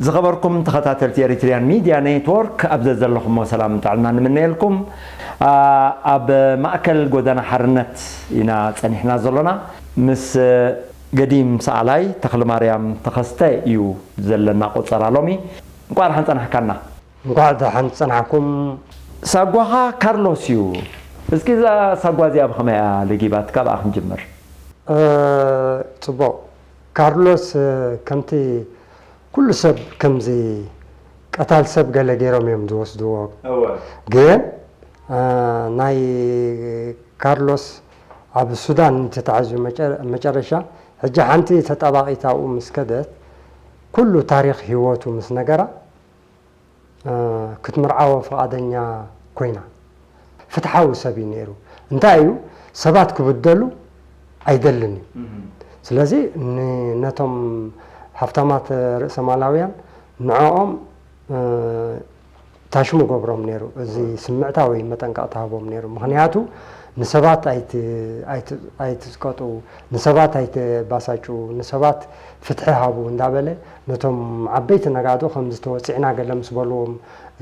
ዝኸበርኩም ተኸታተልቲ ኤሪትሪያን ሚድያ ኔትወርክ፣ ኣብ ዘዘለኹሞ ሰላም ጥዕና ንምነየልኩም። ኣ፣ ኣብ ማእከል ጎደና ሓርነት ኢና ጸኒሕና ዘሎና። ምስ ገዲም ሰኣላይ ተኽለማርያም ተኸስተ እዩ ዘለና ቆጸራ ሎሚ። እንቋዕ ደሓን ጸናሕካና። እንቋዕ ደሓን ጸናሕኩም። ሳጓኻ ካርሎስ እዩ። እስኪ እዛ ሳጓ እዚኣ ብኸመይ እያ ለጊባትካ? ብኣ ክንጅምር። እ፣ ጽቡቕ። ካርሎስ፣ እ፣ ከምቲ ኩሉ ሰብ ከምዚ ቀታል ሰብ ገለ ገይሮም እዮም ዝወስድዎ። እወ። ግን፣ እ፣ ናይ ካርሎስ ኣብ ሱዳን እንተተዓዝዩ መጨ-፣ መጨረሻ፣ ሕጂ ሓንቲ ተጣባቒት ኣብኡ ምስ ከደት፣ ኩሉ ታሪኽ ህይወቱ ምስ ነገራ፣ እ፣ ክትምርዓዎ ፍቓደኛ ኮይና። ፍትሓዊ ሰብ እዩ ነይሩ። እንታይ እዩ፣ ሰባት ክብደሉ ኣይደልን እዩ። እም። ስለዚ ን-፣ ነቶም ሃፍታማት ርእሰ ማላውያን ንዕኦም፣ እ፣ ታሽሙ ገብሮም ነይሩ። እዚ ስምዕታዊ መጠንቀቕታ ሃቦም ነይሩ። ምኽንያቱ ንሰባት ኣይት-፣ ኣይት-፣ ኣይትጽቀጡ፣ ንሰባት ኣይተባሳጩ፣ ንሰባት ፍትሒ ሃቡ እንዳበለ ነቶም ዓበይቲ ነጋዶ ከምዚ ተወጺዕና ገለ ምስ በልዎም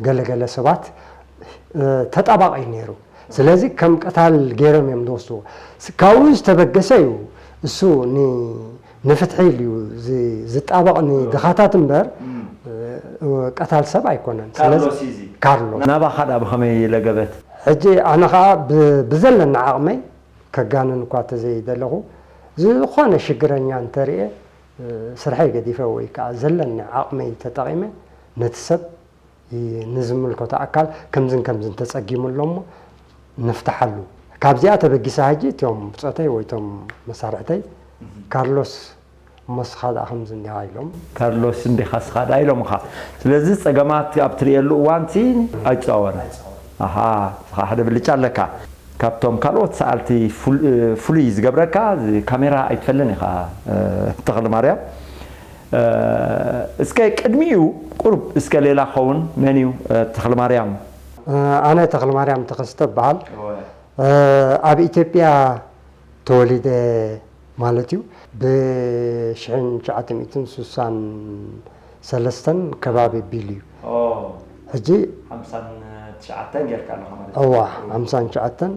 ገለ ገለ ሰባት፣ እ፣ ተጣባቒ ነይሩ። ስለዚ ከም ቀታል ገይሮም እዮም ዝወስድዎ። ስ-፣ ካብኡ ዝተበገሰ እዩ እሱ ን-፣ ንፍትሒ ኢሉ እዩ ዝ-፣ ዝጣበቕ ንድኻታት እምበር፣ እም። እ፣ ቀታል ሰብ ኣይኮነን። ስለዚ ካርሎስ እዩ እዚ። ካርሎ። ናባኻ ደኣ ብኸመይ ለገበት? ሕጂ ኣነ ኸኣ ብ-፣ ብዘለኒ ዓቕመይ ከጋንን እኳ እንተዘይደለኹ፣ ዝኾነ ሽግረኛ እንተርእየ፣ እ፣ ስርሐይ ገዲፈ ወይ ከኣ ዘለኒ ዓቕመይ ተጠቒመ ነቲ ሰብ ይ-፣ ንዝምልከቶ ኣካል ከምዝን ከምዝን ተጸጊሙ ኣሎ እሞ ንፍትሓሉ። ካብዚኣ ተበጊሳ ሕጂ እቶም ብጾተይ ወይ እቶም መሳርሕተይ፣ እህ። ካርሎስ እሞ እስኻ ደኣ ከምዚ እንዲኻ ኢሎም። ካርሎስ እንዲኻ እስኻ ደኣ ኢሎምኻ። ስለዚ ጸገማት ኣብ ትርእየሉ እዋንሲ ኣይትጻወርን። ኣሃ፣ እስኻ ሓደ ብልጫ ኣለካ። ካብቶም ካልኦት ሰኣልቲ ፍሉ-፣ ፍሉይ ዝገብረካ፣ እዚ ካሜራ ኣይትፈልን ኢኻ፣ እ፣ ተኽለማርያም። እ፣ እስከ ቅድሚኡ ቁሩብ እስከ ሌላ ኸውን፣ መን እዩ፣ እ፣ ተኽለማርያም? እ፣ ኣነ ተኽለማርያም ተኸስተ እበሃል። እወ። እ፣ ኣብ ኢትዮጵያ ተወሊደ ማለት እዩ። ብሽሕን ትሽዓተ ሚእትን ስሳን ሰለስተን ከባቢ ቢሉ እዩ። ኦ፣ ሕጂ ሓምሳን ትሽዓተን ጌርካ ኣለኻ ማለት እዩ። እዋ፣ ሓምሳን ትሽዓተን፣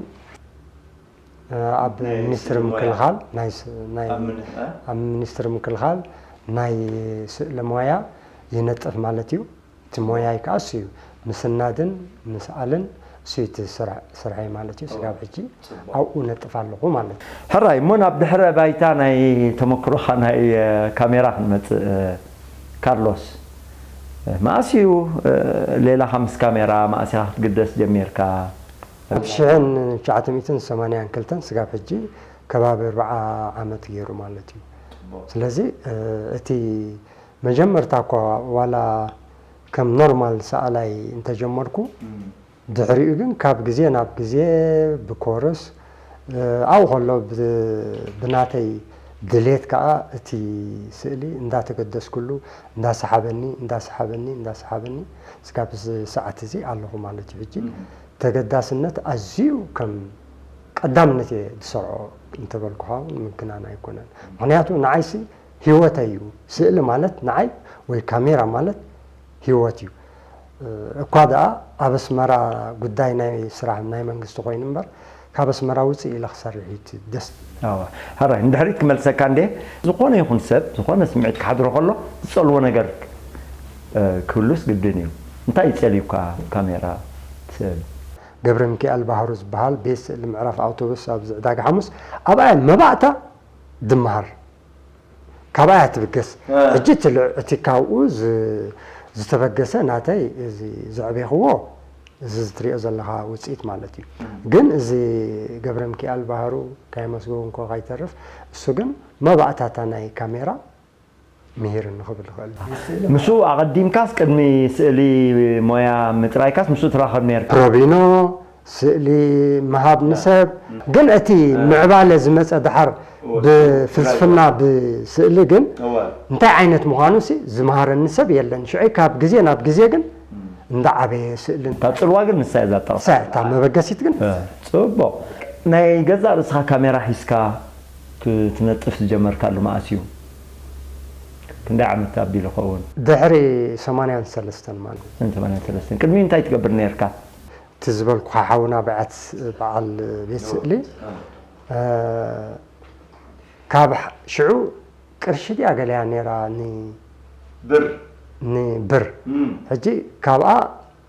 እ፣ ኣብ ናይ ሚኒስትሪ ስእሊ ሞያ። ምክልኻል፣ ናይ ስ-፣ ናይ፣ ኣብ ምን-፣ እ? ኣብ ሚኒስትሪ ምክልኻል ናይ ስእሊ ሞያ ይነጥፍ ማለት እዩ። እቲ ሞያይ ከኣ እሱ እዩ። ምስናድን ምስኣልን እሱ እዩ እቲ ስራ-፣ ስርሐይ ማለት እዩ። ስጋብ ሕጂ ጽቡቕ። ኣብኡ ነጥፍ ኣለኹ ማለት እዩ። ሕራይ፣ እሞ ናብ ድሕረ ባይታ ናይ ተመክሮኻ ናይ፣ እ፣ ካሜራ ክንመጽእ፣ እ፣ ካርሎስ፣ እ፣ መኣስ እዩ፣ እ፣ ሌላኻ ምስ ካሜራ መኣስ ኢኻ ክትግደስ ጀሚርካ? ኣብ ሽሕን ትሽዓተ ሚእትን ሰማንያን ክልተን ስጋብ ሕጂ ከባቢ ኣርብዓ ዓመት ገይሩ ማለት እዩ። ጽቡቕ። ስለዚ፣ እ፣ እቲ መጀመርታ እኳ ዋላ ከም ኖርማል ሰኣላይ እንተጀመርኩ፣ እም። ድሕሪኡ ግን ካብ ግዜ ናብ ግዜ ብኮርስ፣ እ፣ ኣብኡ ከሎ ብ-፣ ብናተይ ድሌት ከኣ እቲ ስእሊ እንዳተገደስኩሉ፣ እንዳሰሓበኒ፣ እንዳሰሓበኒ፣ እንዳሰሓበኒ፣ እስካብ እዚ ሰዓት እዚ ኣለኹ ማለት እዩ። ሕጂ እም። ተገዳስነት ኣዝዩ ከም ቀዳምነት እየ ዝሰርዖ እንተበልኩኻ እውን ምግናን ኣይኮነን። ምኽንያቱ ንዓይሲ ህይወተይ እዩ። ስእሊ ማለት ንዓይ ወይ ካሜራ ማለት ህይወት እዩ። እኳ ደኣ ኣብ ኣስመራ ጉዳይ ናይ ስራሕ ናይ መንግስቲ ኮይኑ እምበር፣ ካብ ኣስመራ ውፅእ ኢለ ክሰርሕ እዩ እቲ ደስ። ኣዋ፣ ሕራይ፣ ንድሕሪት ክመልሰካ እንዴ፣ ዝኾነ ይኹን ሰብ፣ ዝኾነ ስምዒት ክሓድሮ ከሎ ዝጸልዎ ነገር፣ እ፣ ክህሉስ ግድን እዩ። እንታይ ይጸልዩካ ካሜራ ትስእል? ገብረ ሚካኤል ባህሩ ዝበሃል ቤት ስእሊ ምዕራፍ ኣውቶቡስ ኣብዚ ዕዳጋ ሓሙስ፣ ኣብኣ መባእታ ድመሃር። ካብኣ እያ ትብገስ። እ። ሕጂ እቲ ልዕ-፣ እቲ ካብኡ ዝ-፣ ዝተበገሰ ናተይ እዚ ዘዕቤኽዎ፣ እዚ ዝትሪኦ ዘለኻ ውጽኢት ማለት እዩ። እ። ግን እዚ ገብረ ሚካኤል ባህሩ ካይመስገንኮ ካይተርፍ፣ እሱ ግን መባእታታ ናይ ካሜራ ምሂርኒ ክብል ይኽእል። ምስኡ ኣቐዲምካስ ቅድሚ ስእሊ ሞያ ምጥራይካስ ምስኡ ትራኸብ ነርካ? ፕሮቢኖ፣ ስእሊ ምሃብ ንሰብ፣ ግን እቲ ምዕባለ ዝመጸ ደሓር ብፍልስፍና ብስእሊ ግን እንታይ ዓይነት ምዃኑ ሲ ዝመሃረኒ ሰብ የለን። ሽዑ ካብ ግዜ ናብ ግዜ ግን እንዳዓበየ ስእልን እታ ጽልዋ ግን ንሳ እያ እዛ ጠቕሳ። ንሳ እታ መበገሲት ግን። እ፣ ጽቡቕ። ናይ ገዛእ ርእስኻ ካሜራ ሒዝካ ት-፣ ትነጥፍ ዝጀመርካሉ መኣስ እዩ? ክንደይ ዓመት ኣቢሉ ኸውን? ድሕሪ ሰማንያን ሰለስተን ማለት እዩ። ሰማንያን ሰለስተን። ቅድሚኡ እንታይ ትገብር ነርካ? እቲ ዝበልኩኻ ሓውና ብዓት በዓል ቤት ስእሊ፣ እ፣ ካብ ሕ- ሽዑ ቅርሺ ድያ ገለያ ነይራ ን- ብር። ንብር። እም። ሕጂ ካብኣ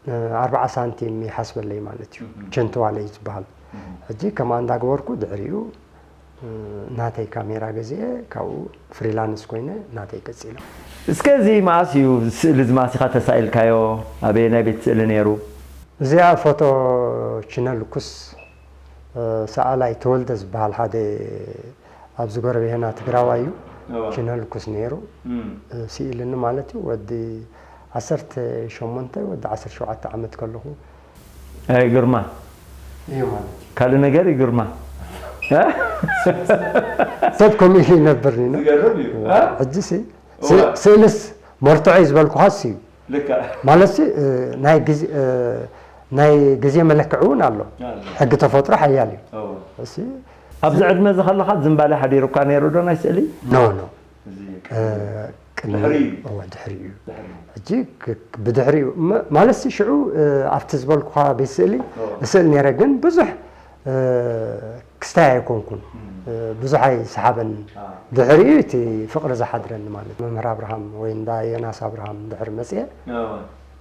እ፣ ኣርብዓ ሳንቲም ይሓስበለይ ማለት እዩ። ችንትዋለ እዩ ዝበሃል። ሕጂ ከምኣ እንዳገበርኩ ድሕሪኡ እ፣ ናተይ ካሜራ ገዚኤ ካብኡ ፍሪላንስ ኮይነ ናተይ ቀፂለ። እስከ እዚ መኣስ እዩ ስእሊ እዚ መኣስ ኢኻ ተሳኢልካዮ? ኣበየናይ ቤት ስእሊ ነይሩ? እዚኣ ፎቶ ችነልኩስ እ፣ ሰኣላይ ተወልደ ዝበሃል ሓደ ኣብዚ ጎረቤትና ትግራዋይ እዩ። እዋ። ችነልኩስ ነይሩ። እም። እ፣ ስኢልኒ ማለት እዩ። ወዲ ዓሰርተ ሸሞንተ ወዲ ዓሰርተ ሸውዓተ ዓመት ከለኹ ኣይ ግርማ፣ እዩ ማለት እዩ። ካልእ ነገር እዩ ግርማ። እ? ሰብ ከምኡ ኢሉ ይነብር ኒኖ። ዝገርም እዩ። እ? ሕጂ ሲ እዋ። ስእልስ መርትዖ እዩ ዝበልኩኻስ እዩ። ልክዕ። ማለት ሲ እ፣ ናይ ግዜ እ፣ ናይ ግዜ መለክዒ እውን ኣሎ። ኣሎ። ሕጊ ተፈጥሮ ሓያል እዩ። እዎ። እሲ ኣብዚ ዕድመ እዚ ከለኻ ዝምባሌ ሓዲሩካ ነይሩ ዶ ናይ ስእሊ? ኖ ኖ እዚ እ፣ ቅድሚ ድሕሪ እዩ። እወ፣ ድሕሪ እዩ። ድሕሪ እዩ። ሕጂ ክ- ብድሕሪኡ መ- ማለት ሲ ሽዑ እ፣ ኣብቲ ዝበልኩኻ ቤት ስእሊ እዎ። እስእል ነይረ፣ ግን ብዙሕ እ፣ ክስታይ ኣይኮንኩን። እ፣ ብዙሕ ኣይሰሓበን። አ። ድሕሪኡ እቲ ፍቕሪ ዝሓድረኒ ማለት መምህር ኣብርሃም ወይ እንዳ ዮናስ ኣብርሃም ድሕሪ መፅኤ እዎ።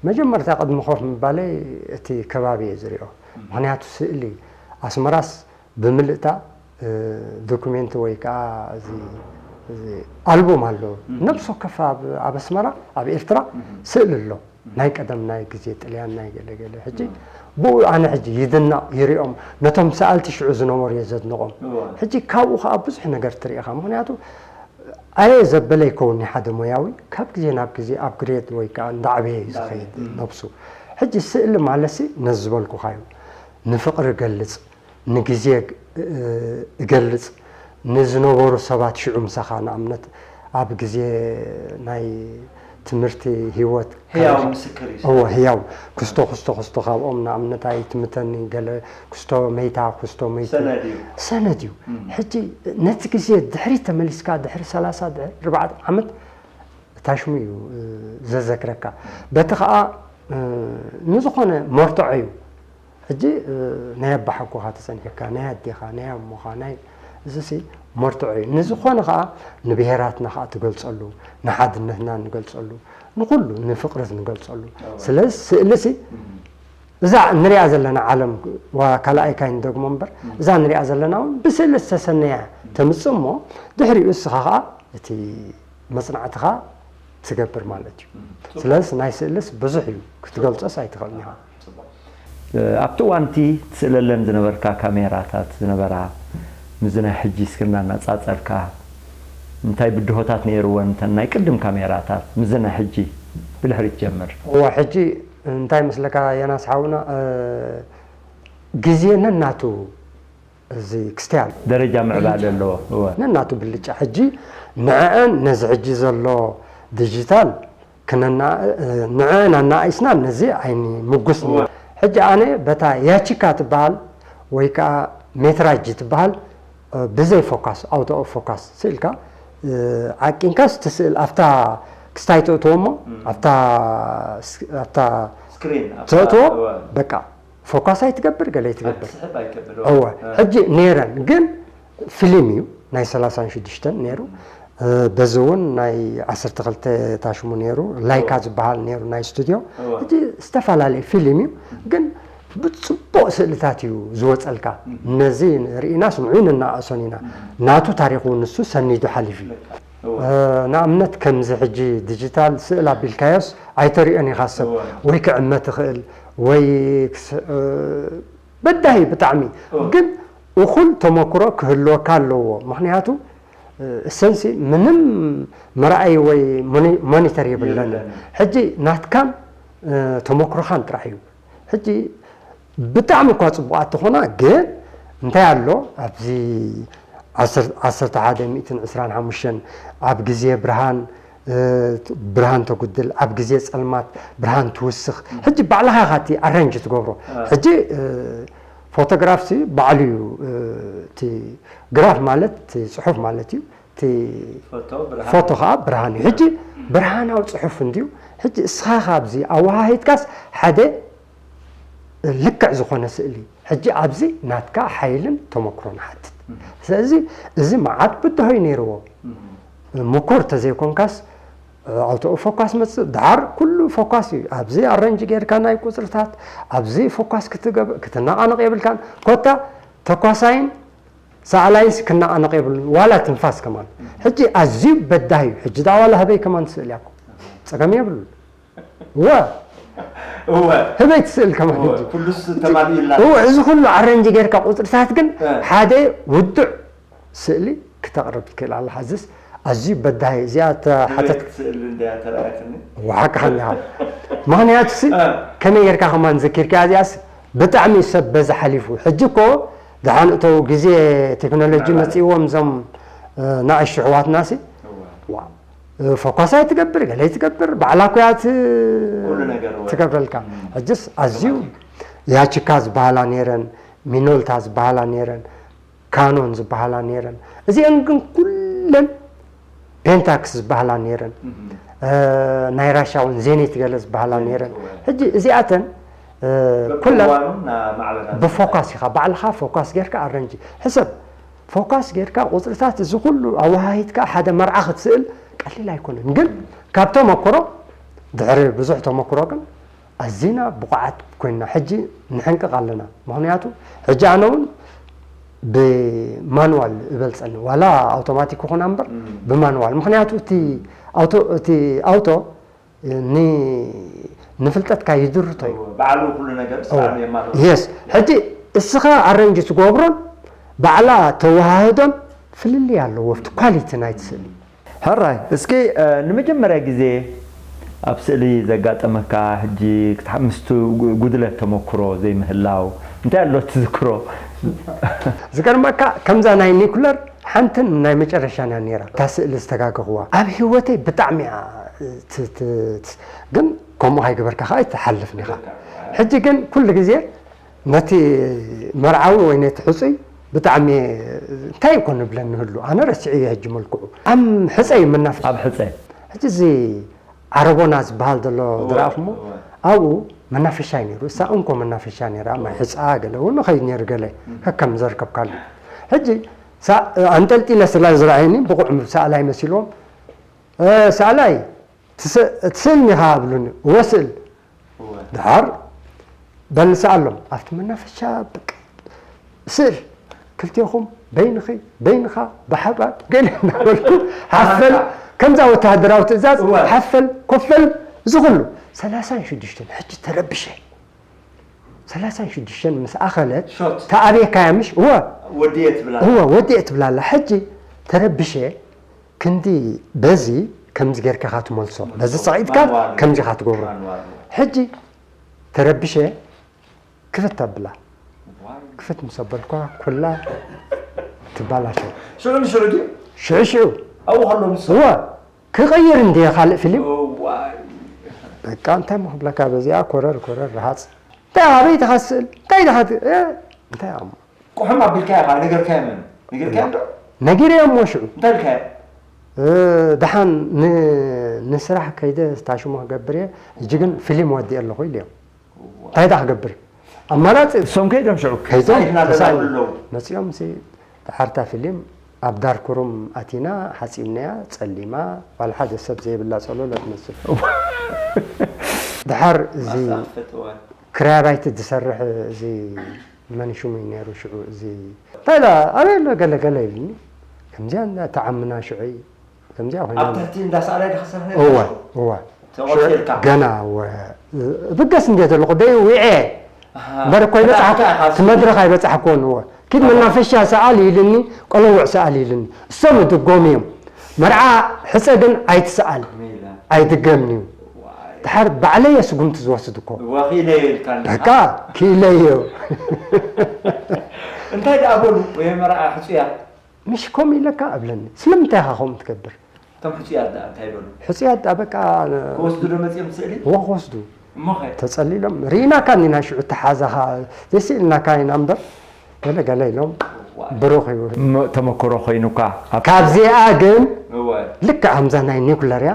መጀመርታ ቅድሚ ኮፍ ምባለይ እቲ ከባቢ እየ ዝሪኦ። ምክንያቱ ስእሊ ኣስመራስ ብምልእታ እ፣ ዶኩሜንት ወይ ከዓ እዚ እዚ ኣልቡም ኣሎ። ነብሲ ወከፍ ኣብ ኣብ ኣስመራ ኣብ ኤርትራ ስእሊ ኣሎ። ናይ ቀደም ናይ ግዜ ጥልያን ናይ ገለ ገለ። ሕጂ ብኡ ኣነ ሕጂ ይድነቕ ይሪኦም። ነቶም ሰኣልቲ ሽዑ ዝነበሩ እየ ዘድንቖም። እዋ። ሕጂ ካብኡ ከዓ ብዙሕ ነገር ትርኢ ኢኻ። ምክንያቱ ኣየ ዘበለ ይከውን ናይ ሓደ ሞያዊ ካብ ግዜ ናብ ግዜ ኣፕግሬድ ወይ ከዓ እንዳዕበየ እዩ ዝኸይድ ነብሱ። ሕጂ ስእሊ ማለትሲ ነዚ ዝበልኩኻ እዩ። ንፍቕሪ ገልጽ፣ ንግዜ እ፣ እገልጽ፣ ንዝነበሩ ሰባት ሽዑ ምሳኻ ንኣብነት ኣብ ግዜ ናይ ትምህርቲ ህይወት ህያው ምስክር እዩ። እወ ህያው ክስቶ ክስቶ ክስቶ ካብኦም ንኣብነት ኣይትምተኒ ገለ ክስቶ መይታ ክስቶ መይቱ ሰነድ እዩ። ሰነድ እዩ። ሕጂ ነቲ ግዜ ድሕሪት ተመሊስካ ድሕሪ ሰላሳ ድሕሪ ኣርባዕተ ዓመት እታ ሽሙ እዩ እ፣ ዘዘክረካ። በቲ ኸኣ እ፣ ንዝኾነ መርትዖ እዩ። ሕጂ እ፣ ናይ ኣባሓጎኻ ተጸኒሕካ፣ ናይ ኣዴኻ፣ ናይ ኣሞኻ፣ ናይ እዚሲ መርትዖ እዩ። ንዝኾነ ኸኣ ንብሄራትና ኸኣ ትገልጸሉ፣ ንሓድነትና ንገልጸሉ፣ ንኹሉ ንፍቕሪ ንገልጸሉ። ስለዚ ስእሊሲ እዛ ንሪኣ ዘለና ዓለም ዋ ካልኣይ ካይ ንደግሞ እምበር እዛ ንሪኣ ዘለና እውን ብስእሊ ዝተሰነያ ተምጽእ እሞ ድሕሪኡ እስኻ ኸኣ እቲ መጽናዕትኻ ትገብር ማለት እዩ። ስለዚ ናይ ስእልስ ብዙሕ እዩ ክትገልጾስ ኣይትኽእልን ኢኻ። ኣብቲ እዋንቲ ትስእለለን ዝነበርካ ካሜራታት ዝነበራ ምስዚ ናይ ሕጂ እስክና እናጻጸርካ እንታይ ብድሆታት ነይርወን እተን ናይ ቅድም ካሜራታት ምስዚ ናይ ሕጂ ብድሕሪት ጀምር። እዋ ሕጂ እንታይ መስለካ የናስ ሓውና እ፣ ግዜ ነናቱ እዚ ክስትያል ደረጃ ምዕባለ ኣለዎ። እወ። ነናቱ ብልጫ ሕጂ ንዕአን ነዚ ሕጂ ዘሎ ዲጂታል ክነና ንዕአን ኣናኣይስና ነዚ ኣይንምጉስ። ሕጂ ኣነ በታ ያቺካ ትበሃል ወይ ከዓ ሜትራጅ ትበሃል ብዘይ ፎካስ ኣውቶ ኦፍ ፎካስ ስእልካ ዓቂንካስ ትስእል ኣብታ ክስታይ ትእትዎ እሞ ኣብታ ኣብታ ስክሪን ተእትዎ በቃ ፎካስ ኣይትገብር ገለ ኣይትገብር። ስሕብ ኣይገብር። እወ ሕጂ ነይረን ግን ፊልም እዩ ናይ ሰላሳን ሽዱሽተን ነይሩ። በዚ እውን ናይ ዓሰርተ ክልተ ታሽሙ ነይሩ ላይካ ዝበሃል ነይሩ ናይ ስቱድዮ። ሕጂ ዝተፈላለየ ፊልም እዩ ግን ብፅቡቅ ስእልታት እዩ ዝወፀልካ። ነዚ ርኢናስ ንዑ ንናኣእሶን ኢና። ናቱ ታሪክ እውን ንሱ ሰኒዱ ሓሊፉ እዩ። ንኣብነት ከምዚ ሕጂ ዲጂታል ስእል ኣቢልካዮስ ኣይተሪኦን ኢኻ ሰብ ወይ ክዕመ ትኽእል ወይ በዳሂ ብጣዕሚ ግን እኹል ተመክሮ ክህልወካ ኣለዎ። ምክንያቱ እሰንሲ ምንም መርኣይ ወይ ሞኒተር የብለን። ሕጂ ናትካን ተመክሮኻን ጥራሕ እዩ። ሕጂ ብጣዕሚ እኳ ፅቡቃት ትኾና ግን እንታይ ኣሎ ኣብዚ ዓሰርተ ሓደ ሚእትን ዕስራን ሓሙሽተን ኣብ ግዜ ብርሃን ብርሃን ተጉድል ኣብ ግዜ ፀልማት ብርሃን ትውስኽ። ሕጂ ባዕልኻ ኢኻ እቲ ኣረንጅ ትገብሮ። ሕጂ ፎቶግራፍ ሲ ባዕሉ እዩ እቲ ግራፍ ማለት እቲ ፅሑፍ ማለት እዩ። እቲ ፎቶ ከዓ ብርሃን እዩ። ሕጂ ብርሃናዊ ፅሑፍ እንድዩ። ሕጂ እስኻ ካብዚ ኣወሃሂድካስ ሓደ ልክዕ ዝኾነ ስእሊ፣ ሕጂ ኣብዚ ናትካ ሓይልን ተመክሮን ሓትት። ስለዚ እዚ መዓት ብድሆይ ነይርዎ። ምኩር ተዘይኮንካስ ኣውቶ ፎካስ መፅእ፣ ድሓር ኩሉ ፎካስ እዩ። ኣብዚ ኣረንጅ ጌርካ ናይ ቁፅርታት፣ ኣብዚ ፎካስ ክትገብ-፣ ክትነቓነቕ የብልካን። ኮታ ተኳሳይን ሰኣላይንስ ክነቓነቕ የብሉን፣ ዋላ ትንፋስ ከማን። ሕጂ ኣዝዩ በዳሂ እዩ። ሕጂ ደኣ ዋላ ህበይ ከማን ትስእል እያ እኮ። ጸገም የብሉን። እወ። እወ። ህበይ ትስእል ከማን እወ፣ ሕጂ። ኩሉስ ተማሊኡላ። እወ፣ እዚ ኩሉ ኣረንጅ ጌርካ ቁጽርታት ግን እ። ሓደ ውዱዕ ስእሊ ክተቕርብ ትክእል ኣለኻ። እዚስ ኣዝዩ በዳሂ፣ እዚኣ እታ ህበይ ሓተት ክትስእል እንድያ ተራእያትኒ። ዋሓካ ሓኒኻ። ምኽንያቱ ሲ እ። ከመይ ጌርካ ከማን ዘኪርካ እዚኣስ ብጣዕሚ ሰብ በዚ ሓሊፉ። ሕጂ እኮ ደሓን እተው ግዜ ቴክኖሎጂ ምዕባለ። መጺእዎም እዞም፣ እ፣ ንኣሽቱ ኣሕዋትና ሲ። እወ። ዋ፣ እ፣ ፎካስ ኣይትገብር፣ ገለ ኣይትገብር፣ ባዕላ እኮ እያ ት-፣ ኩሉ ነገር እወ። ትገብረልካ። እም። ሕጅስ ኣዝዩ ኣውቶማቲክ። ያቺካ ዝበሃላ ነይረን፣ ሚኖልታ ዝበሃላ ነይረን፣ ካኖን ዝበሃላ ነይረን። እዚአን ግን ኩለን ፔንታክስ ዝበሃላ ነይረን። እም። እ፣ ናይ ራሻ እውን ዜኔት ገለ ዝበሃላ ዜኔት ነይረን። እወ። ሕጂ እዚኣተን፣ እ፣ ኩለን በብእዋኑ እናማዕበላ ብፎካስ ኢኻ፣ ባዕልኻ ፎካስ ጌርካ ኣረንጂ። ሕሰብ፣ ፎካስ ጌርካ ቁጽርታት እዚ ኩሉ ኣወሃሂድካ ሓደ መርዓ ክትስእል ቀሊል ኣይኮነን። ግን ካብ ተመክሮ፣ ድሕሪ ብዙሕ ተመክሮ ግን ኣዚና ብቑዓት ኮይንና። ሕጂ ንሕንቅቕ ኣለና። ምኽንያቱ ሕጂ ኣነ እውን ብማንዋል እበልጸኒ። ዋላ ኣውቶማቲክ ይኹን እምበር እም። ብማንዋል። ምኽንያቱ እቲ ኣውቶ፣ እቲ ኣውቶ ን-፣ ንፍልጠትካ ይድርቶ እዩ። እወ፣ ባዕሉ ኩሉ ነገር እወ። ስርዓት የማልኦ። የስ። ሕጂ እስኻ ኣረንጅ ትገብሮን ባዕላ ተወሃህዶን ፍልልይ ኣለዎ። ኣብቲ ኳሊቲ ናይቲ ስእሊ። ሕራይ፣ እስኪ፣ እ፣ ንመጀመርያ ግዜ ኣብ ስእሊ ዘጋጠመካ፣ ሕጂ ክትሓ-፣ ምስቲ ጉ-፣ ጉድለት ተመክሮ ዘይምህላው፣ እንታይ ኣሎ ትዝክሮ? ዝገርመካ፣ ከምዛ ናይ ኒኩለር ሓንትን ናይ መጨረሻን እያ ነይራ። እታ ስእሊ ዝተጋገኽዋ። ኣብ ህይወተይ ብጣዕሚ እያ፣ ት-፣ ት-፣ ት-፣ ግን ከምኡ ከይገበርካ ከኣ ኣይትሓልፍን ኢኻ። ሕጂ ግን ኩሉ ግዜ ነቲ መርዓዊ ወይ ነቲ ሕጹይ ብጣዕሚ እንታይ እኮ ንብለን ንህሉ፣ ኣነ ረሲዐዮ ሕጂ መልክዑ። ኣብ ሕጸ እዩ መናፈሻ። ኣብ ሕጸ። ሕጂ እዚ ዓረቦና ዝበሃል ዘሎ እወ፣ ዝረኣኹሞ፣ እወ። ኣብኡ መናፈሻ እዩ ነይሩ። እሳ እንኮ መናፈሻ ነይራ፣ ማይ እወ። ሕጻ ገለ እውን ንኸይድ ነይሩ ገለ እም። ከከም ዘርከብካሉ። ሕጂ ሳ-፣ ኣንጠልጢለ ስለ ዝረኣየኒ ብቑዕ ሰኣላይ መሲልዎም፣ "እ፣ ሰኣላይ፣ ትስ-፣ ትስእልኒ ኢኻ?" ኣብሉኒ። "እወ፣ ስእል።" እወ። ድሓር በል ንስኣሎም። ኣብቲ መናፈሻ በቃ ስእል፣ ክልቴኹም በይንኺ፣ በይንኻ፣ ብሓባር፣ ገለ እናበልኩ ሓፈል፣ ኣታ። ከምዛ ወተሃደራዊ ትእዛዝ፣ እወ። ሓፈል፣ ኮፈል፣ እዚ ኩሉ። ሰላሳን ሽዱሽተን፣ ሕጂ ተረብሸ። ሰላሳን ሽዱሽተን ምስ ኣኸለት፣ ሾት። ተኣብየካያ ምሽ? እወ። ወዲኤ ትብላ። እወ፣ ወዲኤ ትብላ ኣላ። ሕጂ ተረብሸ፣ ክንዲ በዚ ከምዚ ጌርካ ኢኻ ትመልሶ። በዚ ጸቒጥካ ማንዋል። ከምዚ ኢኻ ትገብሮ። ማንዋል። ሕጂ ተረብሸ፣ ክፍት ኣብላ። ዋይ። ክፍት ምስ ኣበልኳ ኩላ ትባላሸው። ሽዑ ንሽዑ ድዩ? ሽዑ ሽዑ። ኣብኡ ከሎ ምስ እወ፣ ክቕይር እንድየ ካልእ ፊልም። እዋይ። በቃ እንታይ እሞ ክብለካ፣ በዚኣ ኮረር ኮረር ረሃጽ። እንታይ ኣበይ ኢኻ ትስእል? እንታይ ኢኻ ት-፣ እ፣ እንታይ እሞ? ቁሕም ኣቢልካዮ ኢኻ፣ ነገርካዮም እዮም። ነገርካዮም ዶ? ነጊረዮም እሞ ሽዑ። እንታይ ኢልካዮ? እ፣ ደሓን ን-፣ ንስራሕ ከይደ ታሽሞ ክገብር እየ፣ ሕጂ ግን ፊልም ወዲኤ ኣለኹ ኢለዮም። እዋ። እንታይ ደኣ ክገብር? ኣማራጺ እሶም ከይዶም ሽዑ? ከይዶም፣ ሳይድና ተሳኢሉ። ደላሉ ኣለዉ። መጺኦም ሲ፣ ደሓር እታ ፊልም ኣብ ዳርክ ሩም ኣቲና፣ ሓጺብናያ፣ ጸሊማ፣ ዋላ ሓደ ሰብ ዘይብላ ጸሎሎ ትመስል። እዋ። ደሓር እዚ ኣሳኽፈት እዋን። ክራይ ኣባይቲ ዝሰርሕ እዚ መን ሽሙ እዩ ነይሩ ሽዑ፣ እዚ እንታይ ኢላ፣ ኣበይ ኣሎ ገለ ገለ ኢሉኒ። ከምዚኣ እንዳ ተዓምና ሽዑ እዩ። ከምዚኣ ኮይና ኣብ ትሕቲ እንዳ ሳዕላይ ዲኻ ትሰርሕ ነርካ እወ፣ ሽዑ? እወ። ተቖጺርካ? ሽዑ ገና እወ። እብገስ እንድየ ዘለኹ፣ ደይ ውዕየ። ኣሃ። እምበር እኮ ኣይበጻሕኩ-፣ መድረኽ ኢኻ እቲ መድረኽ ኣይበጻሕኩዎን እወ። ኪድ ኣሃ። መናፈሻ ሰኣል ኢልኒ፣ ቆለውዕ ሰኣል ኢልኒ። እሶም ይድገሙ እዮም። መርዓ ሕጸ ግን ኣይትሰኣል። ከመይ ኢላ? ኣይድገምን እዩ። ዋይ። ድሓር ባዕለይ እየ ስጉምቲ ዝወስድ እኮ። እወ፣ ክኢለዮ ኢልካኒ። በቃ፣ ክኢለዮ። እንታይ ደኣ በሉ? ወይ መርዓ ሕጹያ? ምሽ ከምኡ ኢለካ እብለኒ። ስለምንታይ ኢኻ ከምኡ ትገብር? እቶም ሕጹያት ደኣ እንታይ በሉ? ሕጹያት ደኣ በቃ፣ ክወስዱ ዶ መጺኦም ስእሊ? እወ፣ ክወስዱ። እሞ ኸ? ተጸሊሎም። ርኢናካ እኒና ሽዑ ተሓዛኻ፣ ዘይስእልናካ ኢና እምበር፣ ገለ ገለ ኢሎም። ብሩኽ እዩ። ተመክሮ ኮይኑካ ካብዚኣ ግን ልክዕ ከምዛ ናይ ኒኩለር እያ።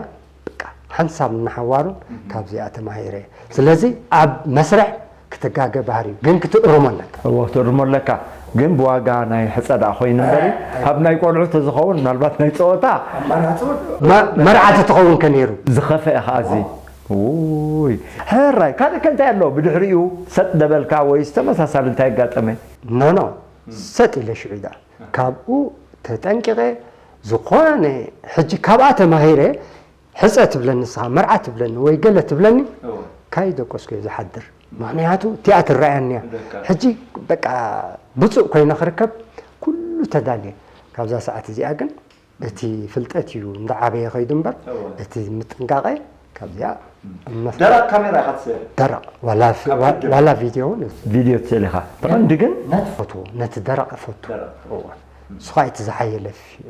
በቃ ሓንሳብ እናሓዋሩን ካብዚኣ ተማሂረ። ስለዚ ኣብ መስርሕ ክትጋገ ባህሪ እዩ፣ ግን ክትእርሞ ኣለካ። እዎ ክትእርሞ ኣለካ። ግን ብዋጋ ናይ ሕፀ ደኣ ኮይኑ እምበሪ ካብ ናይ ቆልዑ ተዝኸውን ምናልባት ናይ ፀወታ መርዓ ተትኸውን ከ ነይሩ። ዝኸፈአ ከዓ እዚ ውይ ሕራይ ካልእ ከ እንታይ ኣሎ ብድሕሪኡ ሰጥ ደበልካ ወይስ ተመሳሳሊ እንታይ ኣጋጠመ? ኖ ኖ ሰጥ ኢለ ሽዑ ዳ ካብኡ ተጠንቂቐ ዝኾነ ሕጂ ካብኣ ተማሂረ ሕፀ ትብለኒ ንስኻ መርዓ ትብለኒ ወይ ገለ ትብለኒ ካይደቆስኩ እየ ዝሓድር። ምክንያቱ እቲኣ ትረኣየኒ እያ። ሕጂ በቃ ብፁእ ኮይነ ክርከብ ኩሉ ተዳልየ። ካብዛ ሰዓት እዚኣ ግን እቲ ፍልጠት እዩ እንዳዓበየ ከይዱ እምበር እቲ ምጥንቃቐ ካብዚኣ ደረቕ ካሜራ ኢኻ ትስእል። ደረቕ ዋላ ፊ- ዋላ ቪድዮ እውን ቪድዮ ትስእል ኢኻ። ብቐንዲ ግን ፈትዎ ነቲ ደረቕ ፈቱ። እዋ። እሱ ከዓ እቲ ዝሓየለ ፊ-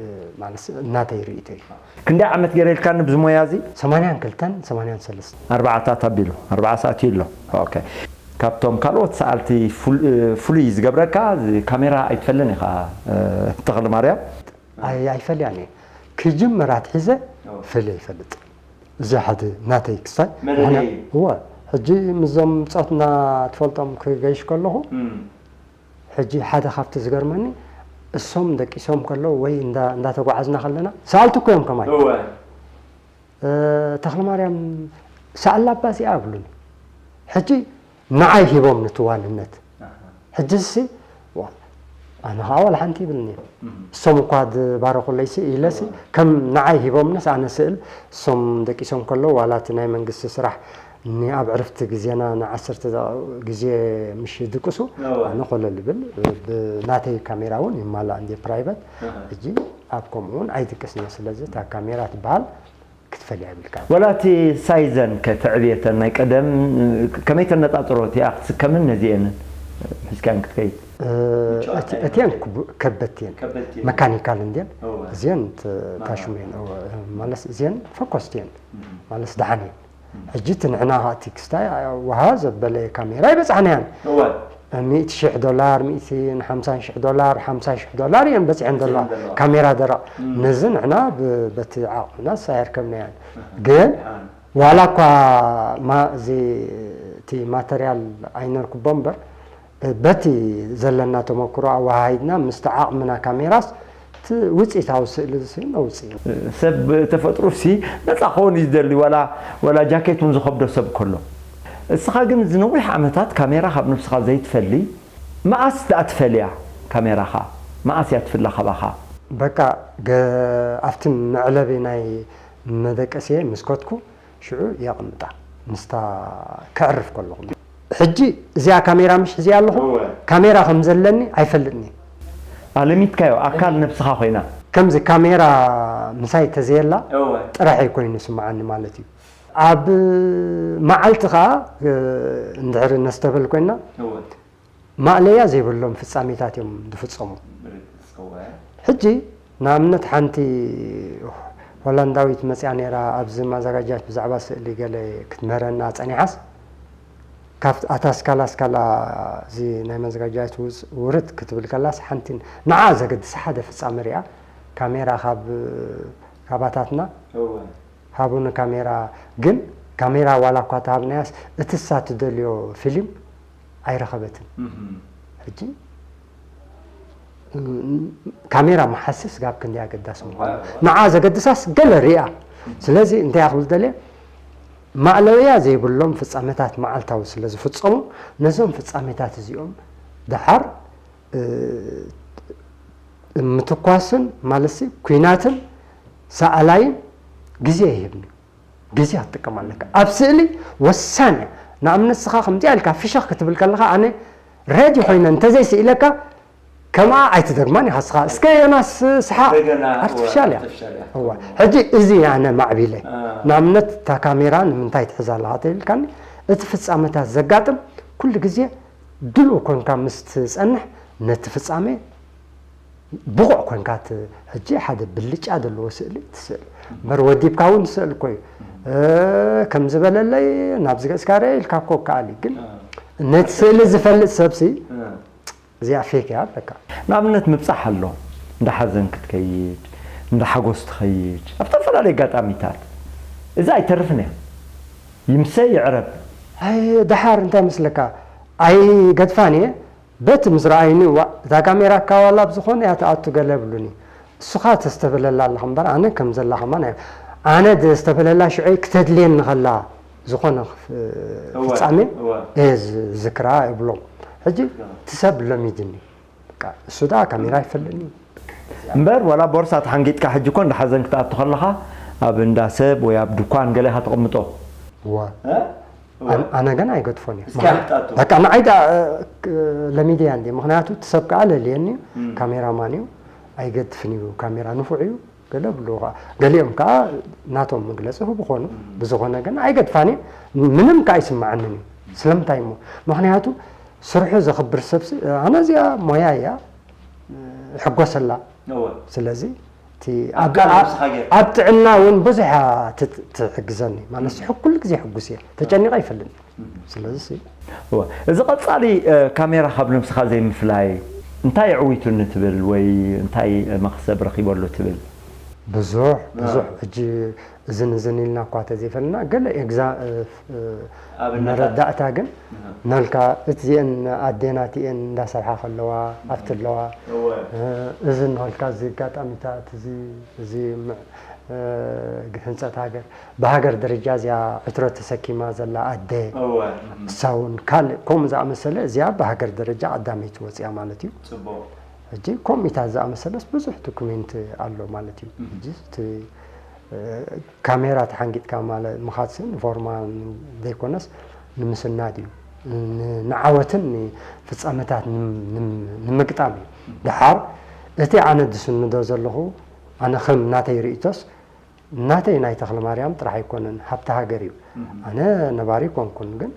ማለት እናተይ ርእቶ እዩ። ክንደይ ዓመት ገይረ ኢልካኒ ብዚ ሞያ እዚ? ሰማንያን ክልተን ሰማንያን ሰለስተ ኣርባዓታት ኣቢሉ ኣርባዓ ሰዓት እዩ ኣሎ። ኦኬ። ካብቶም ካልኦት ሰኣልቲ ፍሉይ ዝገብረካ ካሜራ ኣይትፈልን ኢኻ ተኽለ ማርያም። ኣይ ኣይፈልያን እየ ክጅምር ኣትሒዘ ፈለ ይፈልጥ እዚ ሓደ ናተይ ክሳይ መለለይ። እዋ ሕጂ ምዞም ጾትና ትፈልጦም ክገይሽ ከለኹ ሕጂ ሓደ ካብቲ ዝገርመኒ እሶም ደቂሶም ከለዉ ወይ እንዳ- እንዳተጓዓዝና ከለና ሰኣልቲ እኮ እዮም ከማይ እወ ተኽለ ማርያም ሰኣላ ኣባ እዚኣ ኣብሉኒ ሕጂ ንዓይ ሂቦም ነቲ ዋንነት ሕጂ ሲ ኣነ ከዓ ዋላ ሓንቲ ይብልኒ እሶም እኳ ዝባረኩለይ ሲ ኢለ ሲ ከም ንዓይ ሂቦምንስ ኣነ ስእል እሶም ደቂሶም ከለዉ ዋላ እቲ ናይ መንግስቲ ስራሕ ኒ ኣብ ዕርፍቲ ግዜና ንዓሰርተ ግዜ ምሽ ድቅሱ ኣነ ኮለል ይብል ብናተይ ካሜራ እውን ይማላእ እንዲ ፕራይቨት ሕጂ ኣብ ከምኡ እውን ኣይድቅስን እየ ስለዚ እታ ካሜራ ትበሃል ክትፈልያ ይብልካ። ወላ እቲ ሳይዘን ከ ተዕብየተን ናይ ቀደም ከመይ ተነጻጽሮ እቲኣ ክትስከምን ነዚኤንን ሒዝካየን ክትከይድ? እቲአን ከበድቲ እየን መካኒካል እንድየን እዚአን ታሽሙ እየን ማለት እዚአን ፈኮስቲ እየን ማለት ደሓን እየን ሕጂ እቲ ንሕና እቲ ክስታይ ወሃ ዘበለ ካሜራ ይበፃሕናያን ሚእቲ ሽሕ ዶላር ሚእትን ሓምሳን ሽሕ ዶላር ሓምሳ ሽሕ ዶላር እየን በፂሐን ዘለዋ ካሜራ ደረቕ ነዚ ንሕና በቲ ዓቕምና ሳየርከብናያን ግን ዋላ እኳ እዚ እቲ ማተርያል ኣይነርክቦ እምበር በቲ ዘለና ተመክሮ ኣወሃሂድና ምስቲ ዓቕምና ካሜራስ እቲ ውፅኢታዊ ስእሊ ነውፅእ። ሰብ ተፈጥሩ ሲ ነፃ ክኸውን እዩ ዝደሊ ዋላ ዋላ ጃኬት እውን ዝኸብዶ ሰብ ከሎ። እስኻ ግን እዚ ነዊሕ ዓመታት ካሜራ ካብ ነብስኻ ዘይትፈሊ መኣስ ደኣ ትፈልያ ካሜራኻ? መኣስ እያ ትፍለ ካባኻ? በቃ ኣብቲ መዕለቢ ናይ መደቀስየ ምስ ከድኩ ሽዑ የቕምጣ ምስታ ከዕርፍ ከለኹ ሕጂ እዚኣ ካሜራ ምሽ ሕዚኣ ኣለኹ ካሜራ ከም ዘለኒ ኣይፈልጥኒ ኣለሚትካዮ ኣካል ነብስኻ ኮይና ከምዚ ካሜራ ምሳይ ተዘየላ ጥራሕ ኮይኑ ስምዓኒ ማለት እዩ ኣብ መዓልቲ ከዓ እንድሕር ነስተበል ኮይና ማእለያ ዘይብሎም ፍጻሜታት እዮም ዝፍጸሙ። ሕጂ ንኣብነት ሓንቲ ሆላንዳዊት መጽያ ነይራ ኣብዚ ማዛጋጃት ብዛዕባ ስእሊ ገለ ክትምህረና ጸኒሓስ ካብ ኣታ ስካላ ስካላ እዚ ናይ ማዛጋጃት ውርድ ክትብል ከላስ ሓንቲ ንዓ ዘገድስ ሓደ ፍጻመ ሪኣ ካሜራ ካብ ካባታትና ሃቡኒ ካሜራ ግን ካሜራ ዋላ እኳ ተሃብናያስ እቲ እሳ ትደልዮ ፊልም ኣይረኸበትን ሕጂ ካሜራ መሓስስ ጋብ ክንደይ ኣገዳሲ ምኳኑ ንዓ ዘገድሳስ ገለ ሪኣ ስለዚ እንታይ ክብል ደልየ ማእለያ ዘይብሎም ፍፃመታት መዓልታዊ ስለ ዝፍፀሙ ነዞም ፍፃሜታት እዚኦም ደሓር ምትኳስን ማለትሲ ኩናትን ሰኣላይን ግዜ ይህብኒ ግዜ ክትጥቀም ኣለካ ኣብ ስእሊ ወሳኒ ንኣብነት ስኻ ከምዚኣ ኢልካ ፍሸኽ ክትብል ከለኻ ኣነ ሬዲ ኮይነ እንተዘይስኢለካ ከምኣ ኣይትደግማን ኢኻ ስኻ እስከ ዮናስ ስሓቕ ኣርቲፊሻል እያ ሕጂ እዚ ኣነ ማዕቢለ ንኣብነት እታ ካሜራ ንምንታይ ትሕዛ ኣለኻ ተይልካኒ እቲ ፍፃመታት ዘጋጥም ኩሉ ግዜ ድልው ኮንካ ምስ ትፀንሕ ነቲ ፍፃሜ ብቑዕ ኮንካ ሕጂ ሓደ ብልጫ ዘለዎ ስእሊ ትስእል እምበር ወዲብካ እውን ትስእል ኮዩ ከም ዝበለለይ ናብዚ ገፅካ ርአ ኢልካ ኮ ከኣል ግን ነቲ ስእሊ ዝፈልጥ ሰብሲ እዚኣ ፌክ እያ ኣለካ። ንኣብነት ምብጻሕ ኣሎ፣ እንዳ ሓዘን ክትከይድ፣ እንዳ ሓጎስ ትኸይድ፣ ኣብ ዝተፈላለዩ ኣጋጣሚታት። እዚ ኣይተርፍን እያ። ይምሰ ይዕረብ። ኣይ ደሓር እንታይ መስለካ ኣይገድፋን እየ በቲ ምስ ረኣይኒ ዋእ እታ ካሜራ እካ ዋላ ብዝኾነ እያ ትኣቱ ገለ ብሉኒ። እስኻ ተስተብህለላ ኣለኻ እምበር ኣነ ከም ዘላ ከማን ኣይ ኣነ ዘስተብህለላ ሽዑይ ክተድልየኒ ከላ ዝኾነ ክፍ- እወ፣ ፍጻሜ እወ። እየ ዝዝክራ እብሎም። ሕጂ እቲ ሰብ ለሚድኒ። በቃ እሱ ደኣ ካሜራ ኣይፈልጥን እዩ። እምበር ዋላ ቦርሳ ተሓንጊጥካ ሕጂ እኮ እንዳ ሓዘን ክትኣቱ ከለኻ ኣብ እንዳ ሰብ ወይ ኣብ ድኳን ገለ ኢኻ ተቕምጦ። እዋ። እ? እዋ። ኣነ- ኣነ ግን ኣይገድፎን እየ። እስኪ ኣምጣቶ። በቃ ንዓይ ደኣ እ፣ ለሚድያ እንዲ ምክንያቱ እቲ ሰብ ከዓ ለልየኒ እዩ። እም። ካሜራማን እዩ። ኣይገድፍን እዩ። ካሜራ ንፉዕ እዩ። ገለ ብልዎ ከዓ ገሊኦም ከዓ ናቶም መግለፂ ክቡ ኮኑ ብዝኾነ ግን ኣይገድፋን እየ ምንም ከዓ ኣይስምዓንን እዩ ስለምንታይ እሞ ምኽንያቱ ስርሑ ዘኽብር ሰብሲ ኣነ እዚኣ ሞያ እያ ሕጎሰላ እወ ስለዚ እቲ ኣብ ኣካል ኣብ- ነብስኻ ጌርካ። ኣብ ጥዕና እውን ብዙሕ እያ ትት- ትሕግዘኒ ማለት ኩሉ ግዜ ሕጉስ እየ ተጨኒቐ ኣይፈልጥን ስለዚ እወ፣ እዚ ቀጻሊ እ፣ ካሜራ ካብ ነብስኻ ዘይምፍላይ እንታይ ኣዕዊቱኒ ትብል ወይ እንታይ መኽሰብ ረኺበሉ ትብል? ብዙሕ ብዙሕ ሕጂ እዝን እዝን ኢልና እኳ ተዘይፈልና ገለ ኤግዛ እ፣ እ፣ ኣብነታት። መረዳእታ ግን እህ። ናልካ እቲኤን ኣዴና እቲኤን እንዳሰርሓ ከለዋ ኣብቲ ኣለዋ እወ። እ፣ እዚ እናልካ እዚ ኣጋጣሚታት እዚ እዚ ም- እ፣ ህንፀት ሃገር ብሃገር ደረጃ እዚኣ ዕትሮ ተሰኪማ ዘላ ኣደ እወ እም። እሳ እውን ካልእ ከምኡ ዝኣመሰለ እዚኣ ብሃገር ደረጃ ቀዳመይቲ ወፂኣ ማለት እዩ ፅቡቅ ሕጂ ኮሚታት ዝኣመሰለስ ብዙሕ ዶኩሜንት ኣሎ ማለት እዩ ሕጂ እቲ እ፣ ካሜራ ተሓንጊጥካ ማለት ምኻድሲ ንፎርማ ዘይኮነስ ንምስናድ እዩ ን- ንዓወትን ንፍፃመታት ንም- ንም- ንምግጣም እዩ ድሓር እቲ ኣነ ዝስንዶ ዘለኹ ኣነ ከም ናተይ ርእቶስ ናተይ ናይ ተኽለ ማርያም ጥራሕ ኣይኮነን ሃብቲ ሃገር እዩ ኣነ ነባሪ ኮንኩን ግን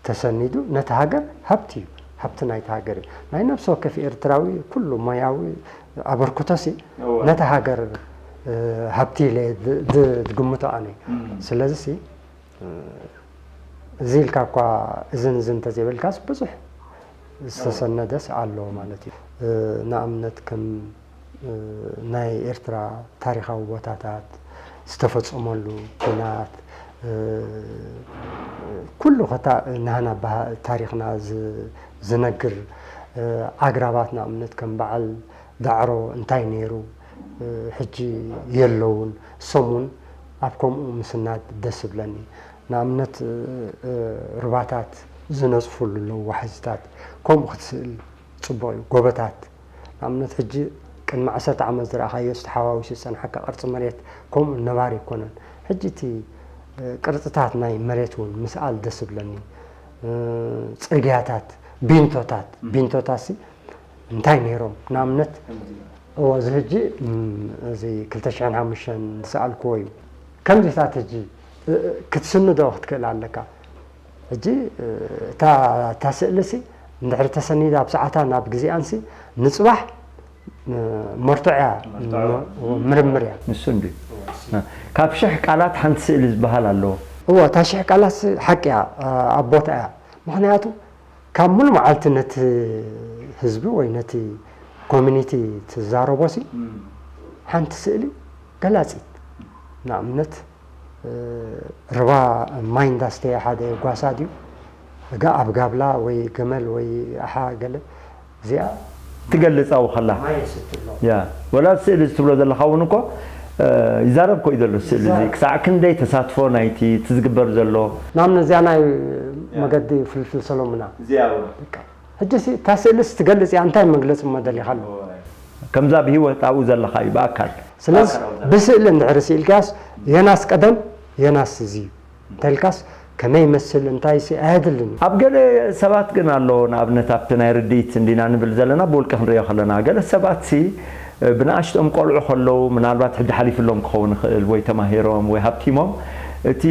ተሰኒዱ ነቲ ሃገር ሃብቲ እዩ ሃብቲ ናይቲ ሃገር እዩ ናይ ነብሲ ወከፍ ኤርትራዊ ኩሉ ሞያዊ ኣበርክቶሲ ነቲ ሃገር ሃብቲ ኢለ ዝግምቶ ኣነ ስለዚሲ እዚ ኢልካ እኳ እዝን እዝን እንተዘይበልካስ ብዙሕ ዝተሰነደስ ኣሎ ማለት እዩ ንኣብነት ከም ናይ ኤርትራ ታሪኻዊ ቦታታት ዝተፈፀመሉ ኩናት ኩሉ ከታ ናህና ታሪኽና ዝነግር ኣግራባት ንኣብነት ከም በዓል ዳዕሮ እንታይ ነይሩ ሕጂ የለውን እሶም እውን ኣብ ከምኡ ምስናድ ደስ ይብለኒ ንኣብነት ሩባታት ዝነፅፉሉ ኣለዉ ዋሕዝታት ከምኡ ክትስእል ፅቡቕ እዩ ጎቦታት ንኣብነት ሕጂ ቅድሚ ዓሰርተ ዓመት ዝረኣኻዮ ዝተሓዋዊሱ ዝፀንሓካ ቅርፂ መሬት ከምኡ ነባሪ ኣይኮነን ሕጂ እቲ ቅርፅታት ናይ መሬት እውን ምስኣል ደስ ይብለኒ ፅርግያታት ቢንቶታት ቢንቶታት ሲ እንታይ ነይሮም ንኣብነት እዎ እዚ ሕጂ እዚ ክልተ ሽሕን ሓሙሽተን ዝሰኣልክዎ እዩ ከምዚታት ሕጂ ክትስንዶ ክትክእል ኣለካ ሕጂ እታ እታ ስእሊ ሲ እንድሕሪ ተሰኒዳ ኣብ ሰዓታ ናብ ግዜኣን ሲ ንፅባሕ መርትዖ እያ ምርምር እያ ንሱ እንዲ ካብ ሽሕ ቃላት ሓንቲ ስእሊ ዝበሃል ኣለዎ እዎ እታ ሽሕ ቃላት ሓቂ እያ ኣብ ቦታ እያ ምክንያቱ ካብ ሙሉ መዓልቲ ነቲ ህዝቢ ወይ ነቲ ኮሚኒቲ ትዛረቦ ሲ ሓንቲ ስእሊ ገላፂት ንኣብነት ርባ ማይ እንዳስተየ ሓደ ጓሳ ድዩ እጋ ኣብ ጋብላ ወይ ገመል ወይ ኣሓ ገለ እዚኣ ትገልፃ ውኸላ ማይ የስትሎ ያ ወላ ስእሊ ዝትብሎ ዘለኻ እውን እኮ ይዛረብ ኮ እዩ ዘሎ ስእሊ እዚ ክሳዕ ክንደይ ተሳትፎ ናይቲ እቲ ዝግበር ዘሎ ናብ ነዚኣ ናይ መገዲ ፍልፍል ሰሎሙና እዚኣ እውን ሕጂ እታ ስእልስ ትገልጽ እያ እንታይ መግለጺ እሞ ደሊኻ ኣሎ ከምዛ ብህይወት ኣብኡ ዘለኻ እዩ ብኣካል ስለዚ ብስእሊ እንድሕር ስኢልካስ የናስ ቀደም የናስ እዚ እንተልካስ ከመይ ይመስል እንታይ ሲ ኣየድልን እዩ ኣብ ገለ ሰባት ግን ኣሎ ንኣብነት ኣብቲ ናይ ርድኢት እንዲና ንብል ዘለና ብውልቂ ክንሪኦ ከለና ገለ ሰባት ሲ ብንኣሽቶም ቆልዑ ከለዉ ምናልባት ሕጂ ሓሊፍሎም ክኸውን ይኽእል ወይ ተማሂሮም ወይ ሃብቲሞም እቲ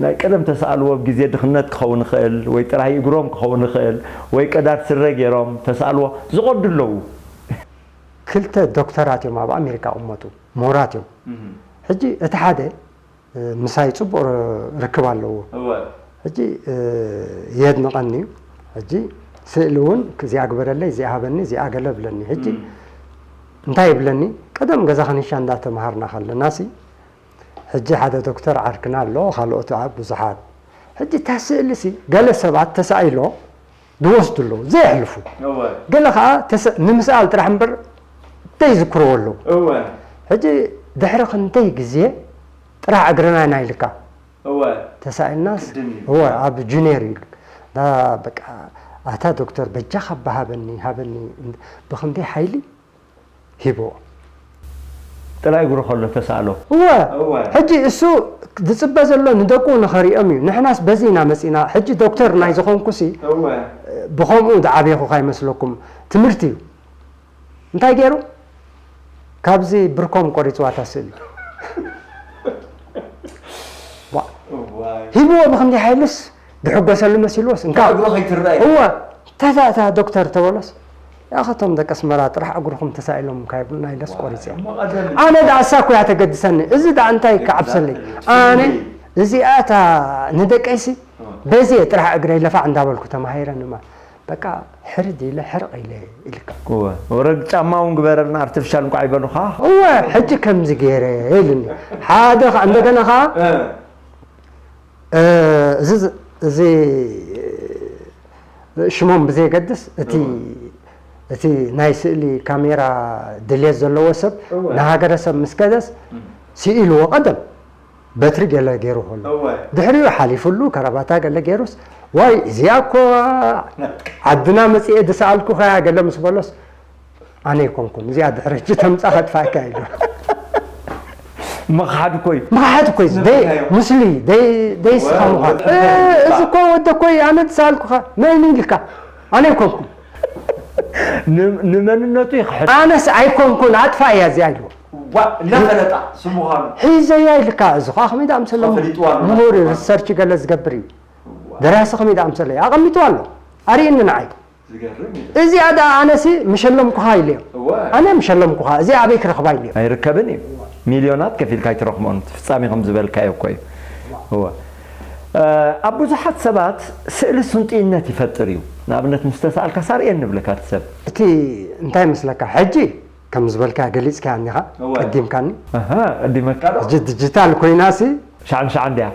ናይ ቀደም ተሰኣልዎ ኣብ ግዜ ድኽነት ክኸውን ይኽእል ወይ ጥራይ እግሮም ክኸውን ይኽእል ወይ ቀዳድ ስረ ገይሮም ተሰኣልዎ ዝቐዱ ኣለዉ። ክልተ ዶክተራት እዮም ኣብ ኣሜሪካ ቅመጡ ምሁራት እዮም። ሕጂ እቲ ሓደ ምሳይ ፅቡቕ ርክብ ኣለዎ። ሕጂ የድንቐኒ እዩ። ሕጂ ስእሊ እውን እዚኣ ግበረለይ፣ እዚኣ ሃበኒ፣ እዚኣ ገለ ብለኒ። ሕጂ እንታይ ይብለኒ? ቀደም ገዛ ከኒሻ እንዳተምሃርና ከለና ሲ፣ ሕጂ ሓደ ዶክተር ዓርክና ኣሎ፣ ካልኦት ኣብ ብዙሓት። ሕጂ እታ ስእሊ ሲ፣ ገለ ሰባት ተሳኢሎ ዝወስዱ ኣለዉ፣ ዘየሕልፉ። እወ። ገለ ኸዓ ተሰ-፣ ንምስኣል ጥራሕ እምበር ዘይዝክርዎ ኣለዉ። እወ። ሕጂ ድሕሪ ክንደይ ግዜ ጥራሕ እግርና ኢና ኢልካ። እወ። ተሳኢልናስ፣ ቅድም እዩ። እወ፣ ኣብ ጁኒየር እዩ። ዳ-፣ በቃ፣ ኣታ ዶክተር በጃኻ ሃበኒ፣ ሃበኒ፣ ብኽንደይ ሓይሊ ሂብዎ። ጥራይ እግሩ ከሎ ተሳእሎ። እወ። እወ። ሕጂ እሱ ዝጽበ ዘሎ ንደቁ ንኸሪኦም እዩ። ንሕናስ በዚ ኢና መጺና። ሕጂ ዶክተር ናይ ዝኾንኩሲ እወ። ብኸምኡ ዝዓብየኹ ካይመስለኩም። ትምህርቲ እዩ። እንታይ ገይሩ? ካብዚ ብርኮም ቆሪጽዋ እታ ስእሊ። ዋ። እዋይ። ሂብዎ ብኽንደይ ሓይልስ ዝሕጎሰሉ መሲልዎስ። እንካ። እግሩ ከይትረኣይ። እወ። ተታ እታ ዶክተር ተበሎስ። ያኸቶም ደቂ ኣስመራ ጥራሕ እግርኹም ተሳኢሎም ካይብሉና ኢለስ ቆሪጽ እያ። እሞ ቀደም ኣነ ደኣ እሳ እኮ እያ ተገድሰኒ። እዚ ደኣ እንታይ ክዓብሰለይ? Exactly. ኣነ እዚኣ እታ ንደቀይሲ እወ። በዚ እየ ጥራሕ እግረይ ለፋዕ እንዳበልኩ ተማሂረ ንማ። በቃ ሕርድ ኢለ ሕርቕ ኢለ ኢልካ። እወ። ወረግ ጫማ እውን ግበረልና ኣርቲፊሻል እንኳዕ ይበሉኻ። እወ፣ ሕጂ ከምዚ ገይረ ኢሉኒ። ሓደ ኸ-፣ እንደገና ኸዓ እ። እ፣ እዚ ዝ-፣ እዚ ሽሞም ብዘየገድስ እቲ፣ እወ። እቲ ናይ ስእሊ ካሜራ ድልየት ዘለዎ ሰብ እወ። ንሃገረሰብ ምስ ከደስ እም። ስኢልዎ ቀደም በትሪ ገለ ገይሩ ከሎ። እወ። ድሕሪኡ ሓሊፉሉ ከረባታ ገለ ገይሩስ፣ ዋይ፣ እዚኣ እኮ ዓድና መጺኤ ዝሰኣልኩኻያ ገለ ምስ በሎስ፣ ኣነ ኣይኮንኩን፣ እዚኣ ድሕሪ ሕጂ ተምጻ ከጥፋእካ ኢሉ። ምኽሓድ እኮ እዩ። ምኽሓድ እኮ እዩ። ደይ-፣ ንምንታይ እዩ? ምስሊ፣ ደይ-፣ ደይስኻ እወ፣ ምዃን። ወዲ እ፣ እንታይ እዩ? እዚ እኮ ወደ እኮ እዩ፣ ኣነ ዝሰኣልኩኻ፣ መን ኢልካ? ኣነ ኣይኮንኩን። ን-፣ ንመንነቱ ይኽሕድ። ኣነስ ኣይኮንኩን፣ ኣጥፋእያ እዚኣ ኢልዎ። ዋ፣ እናፈለጣ ስሙ ኻኑ። ሒዘያ ኢልካ፣ እዚ ኸዓ ከመይ ደኣ ምሰሎም ተፈሊጥዋ ኣሎ። ምሁር ሪሰርች ገለ ዝገብር እዩ። ዋ። ደራሲ ከመይ ደኣ ምሰለ ኣቐሚጥዋ ኣሎ። ኣርእየኒ ንዓይ። ዝገርም እዩ። እዚኣ ደኣ ኣነሲ ምሸለምኩኻ ኢለዮ። እወ። ኣነ ምሸለምኩኻ፣ እዚኣ ኣበይ ክረኽባ ኢለዮ። ኣይርከብን እዩ። ሚልዮናት ከፊልካ ኣይትረኽቦን። ፍጻሜ ከም ዝበልካዮ እኮ እዩ። እወ። እ፣ ኣብ ብዙሓት ሰባት ስእሊ ስንጥይነት ይፈጥር እዩ። ንኣብነት ምስ ተሳእልካ ሳርእየኒ ንብለካ እቲ ሰብ። እቲ እንታይ መስለካ? ሕጂ ከም ዝበልካ ገሊጽካያ እኒኻ፣ እወ። ቀዲምካኒ። ኣሃ፣ ቀዲመካ ዶ? ሕጂ ዲጂታል ኮይናሲ። ሻዕን ሻዕን ድያ?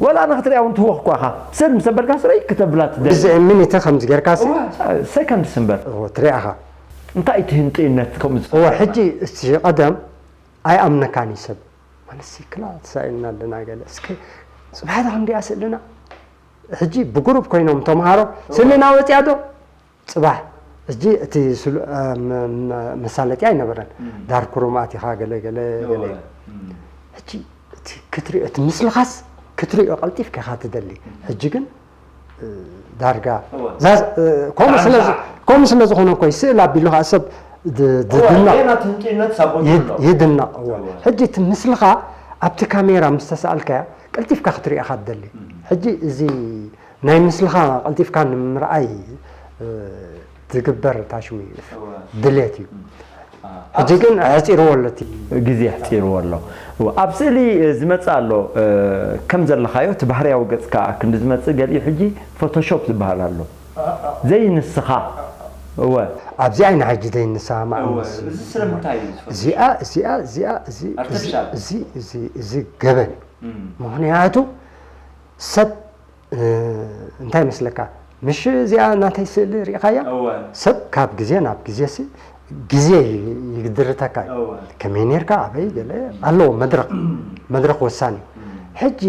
ወላ ንኽትሪኣ እውን ትህወኽ እኳ ኢኻ። ስር ምስ ኣበልካ ስረይ ክተብላ ትደሊ። ብዚ ሚኒተ ከምዚ ጌርካሲ። እወ፣ ሰከንድስ እምበር። እወ፣ ትሪኣ ኢኻ። እንታይ እቲ ህንጥይነት ከምኡ ዝፈጥር? እወ፣ ሕጂ እቲ ቀደም ኣይኣምነካን እዩ ሰብ። ማለትሲ ክላ ተሳኢልና ኣለና ገለ። እስከ ጽባሕ ዶ ክንሪኣ ስእልና? ሕጂ ብግሩፕ ኮይኖም ተምሃሮ፣ እወ። ስእልና ወጺኣ ዶ? ጽባሕ፣ ሕጂ እቲ ስሉ-፣ እ፣ መ-፣ መ-፣ መሳለጢ ኣይነበረን። እም። ዳርክ ሩም ኣቲኻ ገለ ገለ እወ። ገለ። እም። ሕጂ እቲ ክትሪኦ፣ እቲ ምስልኻስ ክትሪኦ ቀልጢፍካ ኢኻ ትደሊ። እም። ሕጂ ግን፣ እ፣ ዳርጋ እወ። ዛዝ-፣ እ፣ ከምኡ ስለ ዝ-፣ ሓምሳ። ከምኡ ስለ ዝኾነ እኮ እዩ ስእል ኣቢሉ ኸዓ ሰብ ድ-፣ ድ-፣ እወ፣ ድና ጌና ትንጥይነት ሳቦት ይድ-፣ ኣሎ። ይድነቕ። እወ። እወ። ሕጂ እቲ ምስልኻ ኣብቲ ካሜራ ምስ ተሰኣልካያ ቀልጢፍካ ክትሪኦ ኢኻ ትደሊ። እም። ሕጂ እዚ ናይ ምስልኻ ቀልጢፍካ ንምርኣይ፣ እ፣ ዝግበር ታሽዊ እወ። ድሌት እዩ። እም። አ፣ ሕጂ ኣብ ግን ኣሕጺርዎ ኣሎ እቲ። ግዜ ኣሕጺርዎ ኣሎ። እወ፣ ኣብ ስእሊ፣ እ፣ ዝመጽእ ኣሎ፣ እ፣ ከም ዘለኻዮ እቲ ባህርያዊ ገጽካ ክንዲ ዝመጽእ ገሊኡ ሕጂ ፎቶሾፕ ዝበሃል ኣሎ። አ፣ አ። ዘይንስኻ። እወ። ኣብዚኣ ኢና ሕጂ ዘይንስኻ እወ፣ ማእምስ። እዚ ስለምንታይ እዩ ዝፈጥር? እዚኣ፣ እዚኣ፣ እዚኣ፣ እዚ፣ እዚ፣ ኣርቲፊሻል። እዚ፣ እዚ፣ እዚ ገበን እዩ። እም። ምኽንያቱ ሰብ እ፣ እንታይ ይመስለካ? ምሽ እዚኣ ናተይ ስእሊ ርኢኻያ? እወ። ሰብ ካብ ግዜ ናብ ግዜሲ ግዜ ይ-፣ ይድርተካ እዩ። እወ። ከመይ ኔርካ? ኣበይ? ገለ ኣለዎ መድረኽ። መድረኽ ወሳኒ እዩ። እም። ሕጂ፣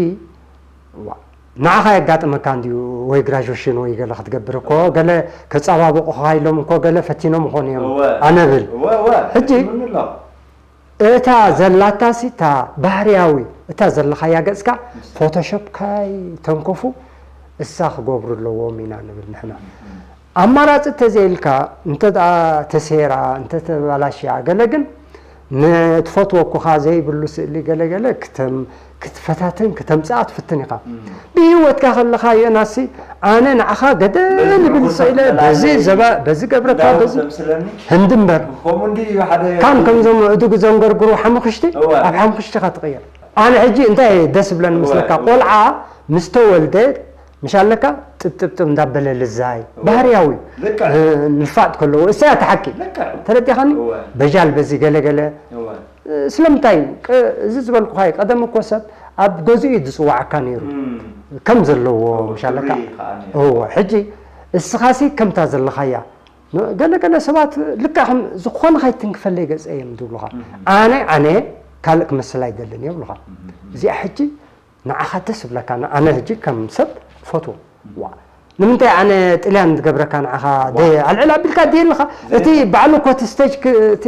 ዋ፣ ንዓኻ የጋጥመካ እንድዩ ወይ ግራጁዌሽን ወይ ገለ ክትገብር እኮ፣ ገለ ከጸባብቑኻ ኢሎም እኮ ገለ ፈቲኖም ይኾኑ እዮም። እወ። ኣነ ብል። እወ፣ እወ። ሕጂ፣ ፈቲኑኒ ኣሎ። እታ ዘላታሲ እታ ባህርያዊ፣ እታ ዘለኻያ ገጽካ ፎቶሾፕ ካይ ተንኮፉ እሳ ክገብሩ ኣለዎም ኢና ንብል ንሕና። ኣማራጺ እንተዘይልካ፣ እንተ ደኣ ተሰይራ፣ እንተ ተበላሽያ፣ ገለ ግን ንትፈትዎ እኮኻ ዘይብሉ ስእሊ ገለ ገለ ክተም-፣ ክትፈታተን ክተምጽኣ ትፍትን ኢኻ። እም። ብህይወትካ ከለኻ ዮናስሲ፣ ኣነ ንዓኻ ገደል በዚ ይብል ርኹስ ስእለ፣ ኣበላላይ በዚ ዘባ-፣ በዚ ገብረካ፣ እንዳውም በዚ ዘምስለኒ። ህንዲ እምበር። ከምኡ እንድዩ ሓደ ካም ከምዞም እዱግ ዘንገርግሩ ሓሙኽሽቲ፣ እወ። ኣብ ሓሙኽሽቲ ኢኻ ትቕየር። ኣነ ሕጂ እንታይ ደስ ይብለኒ እወ፣ ምስለካ? እወ። ቆልዓ ምስ ተወልደ፣ ምሽ ኣለካ? ጥብጥብጥብ እንዳበለ ልዛይ ባህርያዊ ልክዕ። እ፣ ንፋጥ ከለዎ እሳያ ተሓቂ ልክዕ። ተረዲኻኒ እወ። በጃል በዚ ገለገለ እወ። እ፣ ስለምንታይ ቅ- እዚ ዝበልኩኻ እዩ ቀደም እኮ ሰብ ኣብ ገዝኡ እዩ ዝፅዋዓካ ነይሩ እም። ከም ዘለዎ እወ፣ ምሻለካ ክብሪ ከዓ ነይሩ። እወ ሕጂ እስኻሲ ከምታ ዘለኻያ ን- ገለ ገለ ሰባት ልክዕ ከም ዝኾነ ከይትንክፈለይ ገፀ እዮም ዝብሉኻ ኣነ ኣነ ካልእ ክመስል ኣይደልን እየ ይብሉኻ እዚኣ ሕጂ ንዓኻ ደስ ይብለካ ኣነ ሕጂ ከም ሰብ ፈትዎ ዋ ንምንታይ ኣነ ጥልያን ዝገብረካ ንዓኻ ደ ኣልዕል ኣቢልካ ድየ ኣለኻ እቲ ባዕሉ እኮ እቲ ስቴጅ ክ- እቲ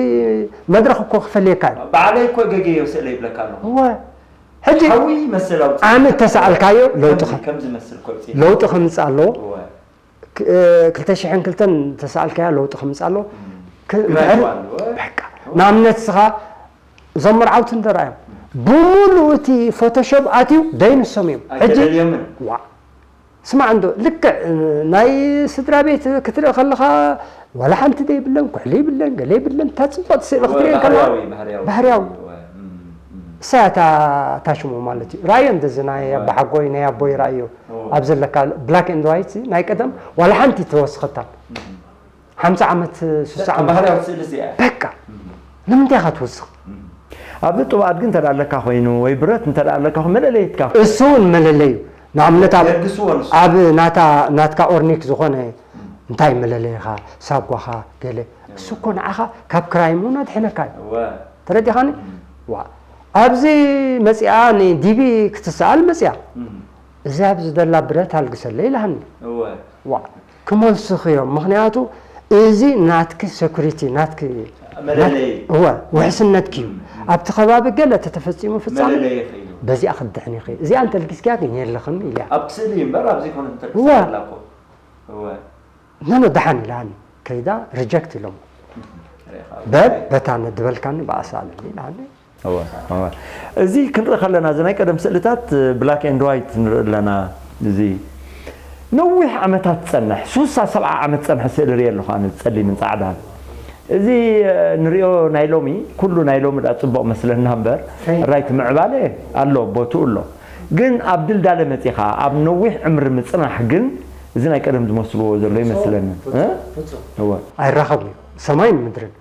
መድረኽ እኮ ክፈልየካ እዩ ባዕለይ እኮ ገገዮ ስእለ ይብለካ ኣለኹ እወ ሕጂ ሓዊ ይመስል ኣውፅእ ዓመት ተሰኣልካዮ ለውጢ ከምዚ- ከ- ከምዚ መስል ከውፅእ ለውጢ ከምፅእ ኣለዎ እወ ክ- እ፣ ክልተ ሽሕን ክልተን ተሰኣልካዮ ለውጢ ከምፅእ ኣለዎ ክ- ትግራይ እንድሕር- ይዋሉ እወ በቃ ንኣብነት ስኻ እዞም መርዓውቲ እንተረኣዮም ብምሉኡ እቲ ፎቶሾፕ ኣትዩ ደይንሶም እዮም ሕጂ ኣይተደልዮምን ዋ ስማዕ እንዶ ልክዕ እ፣ ናይ ስድራ ቤት ክትርኢ ከለኻ ዋላ ሓንቲ ደይብለን ኩሕሊ ይብለን ገለ ይብለን እታ ፅቡቅ ስእሊ ክትሪኦ ከለኻ ባህርያዊ ባህርያዊ ባህርያዊ እወ፣ እም፣ እም። እሳ እታ እታ ሽሙ ማለት እዩ ራእዮ እንደዚ ናይ ኣባሓጎይ ናይ ኣቦይ ራእዮ እወ። ኣብ ዘለካ ብላክ ኤንድ ዋይት ናይ ቀደም ዋላ ሓንቲ ተወስኸታ ሓምሳ ዓመት ስሳ ዓመት ባህርያዊ ስእሊ እዚኣ በቃ ንምንታይ ኢኻ ትወስኽ ኣብዚ ጥብኣት ግን እንተ ኣለካ ኮይኑ ወይ ብረት እንተ ኣለካ ኮይኑ መለለይትካ እሱ እውን መለለዩ ንኣብነት ኣብ- የልግስዎ ንሱ ኣብ ናታ ናትካ ኦርኒክ ዝኾነ እንታይ መለለይኻ ሳጓኻ ገለ እሱ እኮ ንዓኻ ካብ ክራይም እውን ኣድሕነካ እዩ እወ ተረዲኻኒ ዋ ኣብዚ መፂኣ ንዲቢ ክትሰኣል መፂኣ እም፣ እዚ ኣብዚ ደላ ብረት ኣልግሰለ ኢላሃኒ እወ ዋ ክመልሱኽ እዮም ምክንያቱ እዚ ናትኪ ሴኩሪቲ ናትኪ መለለይ እወ ውሕስነትኪ እዩ ኣብቲ ከባቢ ገለ ተተፈፂሙ ፍፃሚ መለለይ ይኽእሉ በዚኣ ክድሕን ይኽእል እዚኣ እንተልጊስኪያ ግን የለኽም ኢልያ ኣብ ስእሊ እምበር ኣብዚ ኮነ እወ። ተርክሰላ እኮ እወ ነኖ ደሓን ኢላኒ ከይዳ ሪጀክት ኢሎም ሪኢኻ በል በታ ነድበልካኒ ብኣሳለኒ ኢላኒ እወ፣ እወ። እዚ ክንርኢ ከለና እዚ ናይ ቀደም ስእልታት ብላክ ኤንድ ዋይት ንርኢ ኣለና እዚ ነዊሕ ዓመታት ዝፀንሕ ሱሳ ሰብዓ ዓመት ዝፀንሐ ስእሊ ርኢ ኣለኹ ኣነ ጸሊምን ፃዕዳን እዚ ንሪኦ ናይ ሎሚ ኩሉ ናይ ሎሚ ዳ ፅቡቕ መስለና እምበር ራይት ምዕባለ ኣሎ ቦትኡ ኣሎ ግን ኣብ ድልዳለ መፂኻ ኣብ ነዊሕ ዕምሪ ምፅናሕ ግን እዚ ናይ ቀደም ዝመስልዎ ዘሎ ይመስለኒ እ? እወ። ኣይራኸብን እዩ ሰማይን ምድርን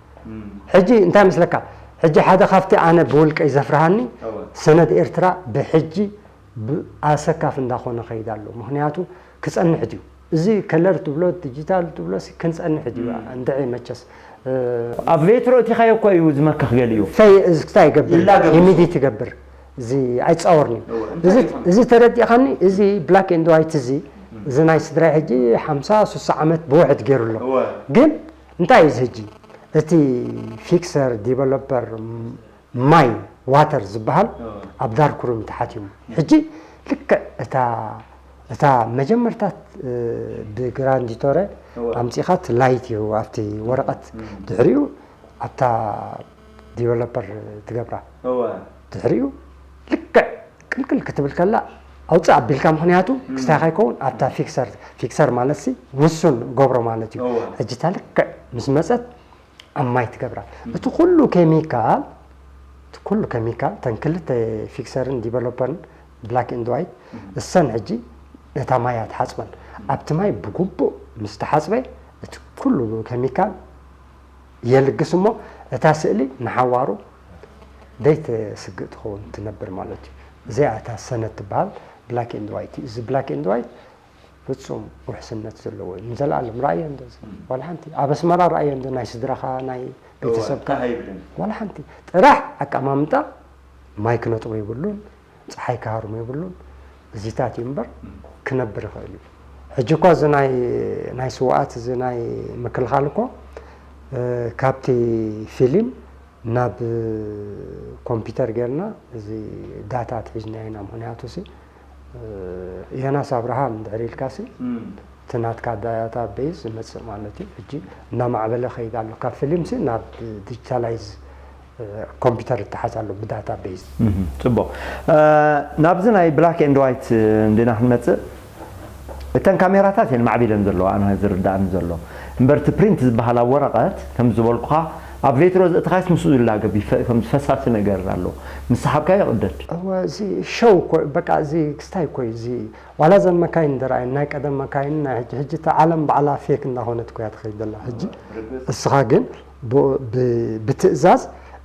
ሕጂ እንታይ ምስለካ ሕጂ ሓደ ካብቲ ኣነ ብውልቀይ ዘፍርሃኒ ሰነድ ኤርትራ ብሕጂ ኣሰካፍ እንዳኾነ ከይድ ኣሎ ምክንያቱ ክፀንሕ ድዩ እዚ ከለር ትብሎ ዲጂታል ትብሎ ክንፀንሕ ድዩ እንድዒ መቸስ ኣብ ሬትሮ እቲኻዮ እኮ እዩ ዝመክኽ ገሊኡ ፈይ እዝክታ ይገብር ይላገብ። ኢሚዲት ይገብር እዚ ኣይፃወርኒ እዩ። እዚ- እዚ ተረዲእኻኒ እዚ ብላክ ኤንድ ዋይት እዚ እዚ ናይ ስድራይ ሕጂ ሓምሳ ሱሳ ዓመት ብውሕድ ገይሩ ኣሎ እወ። ግን እንታይ እዩ እዚ ሕጂ እቲ ፊክሰር ዲቨሎፐር ማይ ዋተር ዝበሃል ኣብ ዳርክ ሩም ተሓቲሙ ሕጂ ልክዕ እታ እታ መጀመርታ ብግራንዲቶረ ኣምፂኻት ላይት እዩ ኣብቲ ወረቐት ድሕሪኡ ኣብታ ዲቨሎፐር ትገብራ ድሕሪኡ ልክዕ ቅልቅል ክትብል ከላ ኣውፅእ ኣቢልካ ምክንያቱ ክስታይ ከይከውን ኣብታ ፊክሰር ፊክሰር ማለት ሲ ውሱን ገብሮ ማለት እዩ ሕጂ እታ ልክዕ ምስ መፀት ኣብ ማይ ትገብራ እቲ ኩሉ ኬሚካል እቲ ኩሉ ኬሚካል ተን ክልተ ፊክሰርን ዲቨሎፐርን ብላክ ኤንድ ዋይት እሰን ሕጂ ነታ ማይ ኣትሓፅበን ኣብቲ ማይ ብግቡእ ምስ ተሓፅበ እቲ ኩሉ ኬሚካል የልግስ እሞ እታ ስእሊ ንሓዋሩ ደይተስግእ ትኸውን ትነብር ማለት እዩ እዚኣ እታ ሰነድ ትበሃል ብላክ ኤንድ ዋይት እዩ እዚ ብላክ ኤንድ ዋይት ፍጹም ውሕስነት ዘለዎ እዩ። ንዘለኣለም ረኣዮ እንዶ እዚ ዋላ ሓንቲ ኣብ ኣስመራ ረኣዮ እንዶ ናይ ስድራኻ ናይ ቤተሰብካ ዋላ ሓንቲ ጥራሕ ኣቀማምጣ ማይ ክነጥቦ የብሉን፣ ፀሓይ ክሃርሞ የብሉን። እዚታት እዩ እምበር ክነብር ይኽእል እዩ። ሕጂ እኳ እዚ ናይ ናይ ስውኣት እዚ ናይ ምክልኻል እኮ ካብቲ ፊሊም ናብ ኮምፒተር ጌርና እዚ ዳታ ኣትሒዝና ኢና ምክንያቱ ሲ ዮናስ ኣብርሃም እንድሕር ኢልካ ሲ እቲ ናትካ ዳታ ቤዝ ይመፅእ ማለት እዩ ሕጂ እናማዕበለ ከይድ ኣሎ ካብ ፊልም ሲ ናብ ዲጂታላይዝ ኮምፒተር ይተሓዝ ኣሎ ብዳታ ቤዝ ፅቡቅ ናብዚ ናይ ብላክ ኤንድ ዋይት እንዲና ክንመፅእ እተን ካሜራታት እየን ማዕቢለን ዘለዋ ኣነ ዝርዳእኒ ዘሎ እምበር እቲ ፕሪንት ዝበሃል ኣብ ወረቐት ከም ዝበልኩኻ ኣብ ቬትሮ ዘእተኻስ ምስኡ ዝላገብ ይፈ-፣ ከም ፈሳሲ ነገር ኣሎ። ምስ ሰሓብካዮ ይቕደድ። እወ፣ እዚ ሸው እኮ፣ በቃ፣ እዚ ክስታይ እኮ እዩ። እዚ ዋላ እዘን መካይን እንተረኣየን፣ ናይ ቀደም መካይን፣ ናይ ሕጂ፣ ሕጂ እታ ዓለም ባዕላ ፌክ እንዳኾነት እኮ እያ ትኸይድ ዘላ። ሕጂ እስኻ ግን ብ-፣ ብ-፣ ብትእዛዝ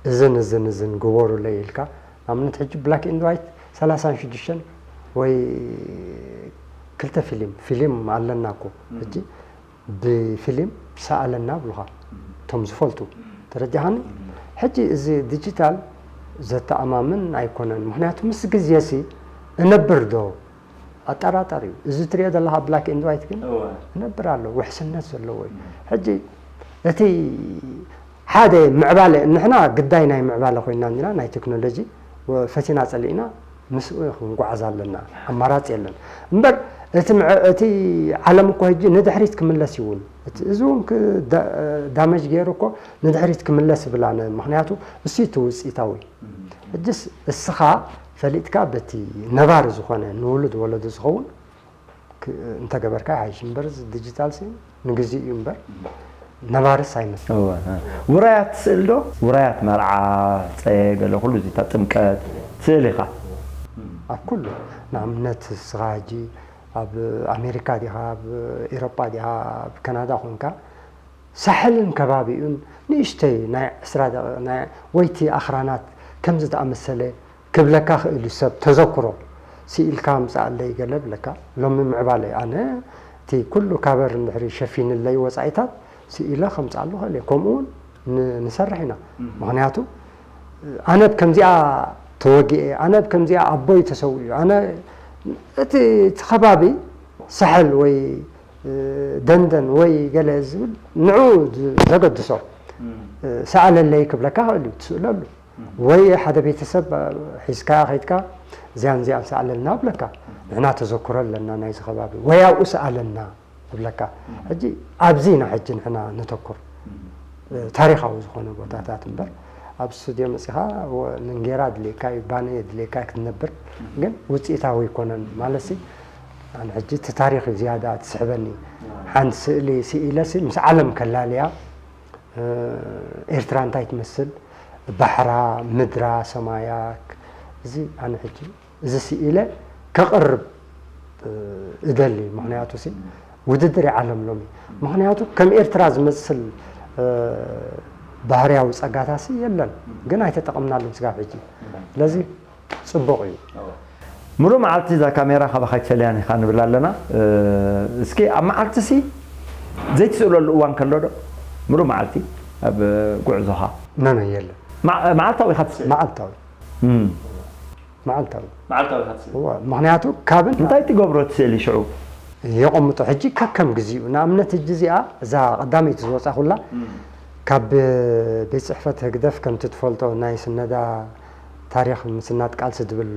እዝን እዝን እዝን ግበሩለይ ኢልካ፣ ንኣብነት፣ ሕጂ ብላክ ኤንድ ዋይት ሰላሳን ሽዱሽተን ወይ ክልተ ፊልም፣ ፊልም ኣለና እኮ። ሕጂ ብፊልም ሰኣለና ብሉኻ፣ እቶም ዝፈልጡ። ተረዲኻኒ? ሕጂ እዚ ዲጂታል ዘተኣማምን ኣይኮነን። ምኽንያቱ ምስ ግዜሲ እነብር ዶ? ኣጠራጣሪ እዩ። እዚ ትሪኦ ዘለኻ ብላክ ኤንድ ዋይት ግን እወ። እነብር ኣሎ፣ ውሕስነት ዘለዎ እዩ። ሕጂ እቲ ሓደ ምዕባለ፣ ንሕና ግዳይ ናይ ምዕባለ ኮይና እንዲና፣ ናይ ቴክኖሎጂ ወ-፣ ፈቲና ጸሊእና ምስኡ ክንጓዓዝ ኣለና። ኣማራጺ የለን። እምበር እቲ ምዕ-፣ እቲ ዓለም እኮ ሕጂ ንድሕሪት ክምለስ እዩ እውን። እቲ፣ እዚ እውን ክ-፣ ዳ-፣ ዳመጅ ገይሩ እኮ ንድሕሪት ክምለስ ይብል ኣነ። ምኽንያቱ እሱ እዩ እቲ ውጽኢታዊ። ሕጅስ እስኻ ፈሊጥካ በቲ ነባሪ ዝኾነ ንውሉድ ወለዶ ዝኸውን ክ-፣ እንተገበርካ ይሓይሽ እምበር፣ እዚ ዲጂታል ሲ ንግዜኡ እዩ እምበር፣ ነባርስ ኣይመስልን። እወ፣ እ። ውራያት ትስእል ዶ? ውራያት መርዓ፣ ጸየ፣ ገለ ኩሉ እዚታት ጥምቀት ትስእል ኢኻ? ኣብ ኩሉ፣ ንኣብነት እስኻ ሕጂ ኣብ ኣሜሪካ ዲኻ፣ ኣብ ኤሮጳ ዲኻ፣ ኣብ ካናዳ ኮንካ፣ ሳሕልን ከባቢኡን ንእሽተይ ናይ ዕስራ ደቂቕ ናይ ወይቲ ኣኽራናት ከምዚ ዝኣመሰለ ክብለካ ክእል እዩ ሰብ ተዘክሮ። ስኢልካ ኣምጽኣለይ ገለ ብለካ። ሎሚ ምዕባለ ኣነ እቲ ኩሉ ካቨር እንድሕሪ ሸፊንለይ ወጻኢታት ስኢለ ከምጽኣሉ ክእል እየ። ከምኡ እውን ን-፣ ንሰርሕ ኢና። ምኽንያቱ ኣነ ብ ከምዚኣ ተወጊኤ፣ ኣነ ብ ከምዚኣ ኣቦይ ተሰዊኡ፣ ኣነ እቲ፣ እቲ ከባቢ ሳሕል ወይ ደንደን ወይ ገለ ዝብል ንዑ ዝ-፣ ዘገድሶ ሰኣለለይ ክብለካ ክእል እዩ፣ ትስእለሉ። ወይ ሓደ ቤተሰብ ሒዝካ ከይድካ እዚያን እዚያን ሰኣለልና ብለካ፣ ንሕና ተዘክሮ ኣለና ናይዚ ከባቢ፣ ወይ ኣብኡ ሰኣለና ይብለካ። ሕጂ ኣብዚ ኢና ሕጂ ንሕና ነተኩር። ታሪኻዊ ዝኾነ ቦታታት እምበር ኣብ ስቱድዮ መጺኻ ወ-፣ እንጌራ ድልየካ እዩ፣ ባኒ ድልየካ ክትነብር፣ ግን ውጽኢታዊ ኣይኮነን። ማለትሲ ኣነ ሕጂ እቲ ታሪኽ እዩ ዝያዳ ትስሕበኒ። ሓንቲ ስእሊ ስኢለሲ ምስ ዓለም ከላልያ፣ እ፣ ኤርትራ እንታይ ትመስል፣ ባሕራ፣ ምድራ፣ ሰማያ፣ ክ-፣ እዚ ኣነ ሕጂ እዚ ስኢለ ከቕርብ፣ እ፣ እደሊ። ምኽንያቱ ሲ ውድድር እዩ ዓለም ሎሚ። ምኽንያቱ ከም ኤርትራ ዝመስል፣ እ፣ ባህርያዊ ጸጋታሲ የለን፣ ግን ኣይተጠቐምናሉን ስጋብ ሕጂ። ስለዚ ጽቡቕ እዩ። ምሉእ መዓልቲ እዛ ካሜራ ካባኻ ኣይትፈልያን ኢኻ ንብል ኣለና። እ፣ እስኪ ኣብ መዓልቲ ሲ ዘይትስእለሉ እዋን ከሎ ዶ? ምሉእ መዓልቲ ኣብ ጉዕዞኻ? ኖ፣ ኖ፣ የለን። መዓ-፣ መዓልታዊ ኢኻ ትስእል? መዓልታዊ። እም። መዓልታዊ። መዓልታዊ ኢኻ ትስእል? እወ፣ ምኽንያቱ ካብን እንታይ ትገብሮ እቲ ስእሊ ሽዑ? የቐምጦ። ሕጂ ከከም ግዚኡ። ንኣብነት ሕጂ እዚኣ፣ እዛ ቀዳመይቲ ዝወጻኹላ፣ እም። ካብ ቤት ጽሕፈት ህግደፍ ከምቲ ትፈልጦ ናይ ስነዳ ታሪኽ ምስናድ ቃልሲ ዝብል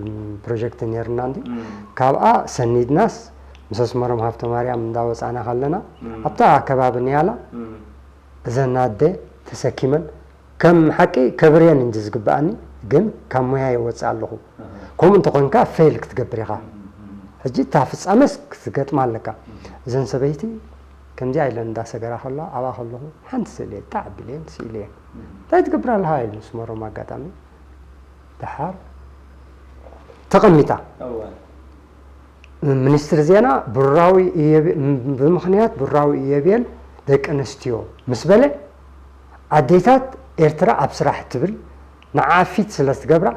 ፕሮጀክት ነይርና እንዲ። እም። ካብኣ ሰኒድናስ ምስ ኣስመሮም ሃብተማርያም እንዳወጻና ከለና፣ እም። ኣብታ ከባቢ ንያላ እም። እዘን ኣደ ተሰኪመን፣ ከም ሓቂ ከብርየን እንጂ ዝግብኣኒ፣ ግን ካብ ሞያ ይወፅእ ኣለኹ። ኣሃ። ከምኡ እንተኾንካ ፌል ክትገብር ኢኻ። እም፣ እም፣ እም። ሕጂ እታ ፍጻመስ ክትገጥማ ኣለካ። እም። እዘን ሰበይቲ ከምዚኣ ኢለን እንዳሰገራ ከለዋ፣ ኣብኣ ከለኹ ሓንቲ ስእሊ እየ፣ ጣዕ ኣቢለየን ስኢለየን። እም። እንታይ ትገብር ኣለኻ? ኢሉ ስመሮም ኣጋጣሚ። ደሓር ተቐሚጣ። እወ። ሚኒስትሪ ዜና ብሩራዊ ኢዮቤ-፣ ብምኽንያት ብሩራዊ ኢዮቤል ደቂ ኣንስትዮ ምስ በለ፣ ኣዴታት ኤርትራ ኣብ ስራሕ ትብል ንዓ ፊት ስለ ትገብራ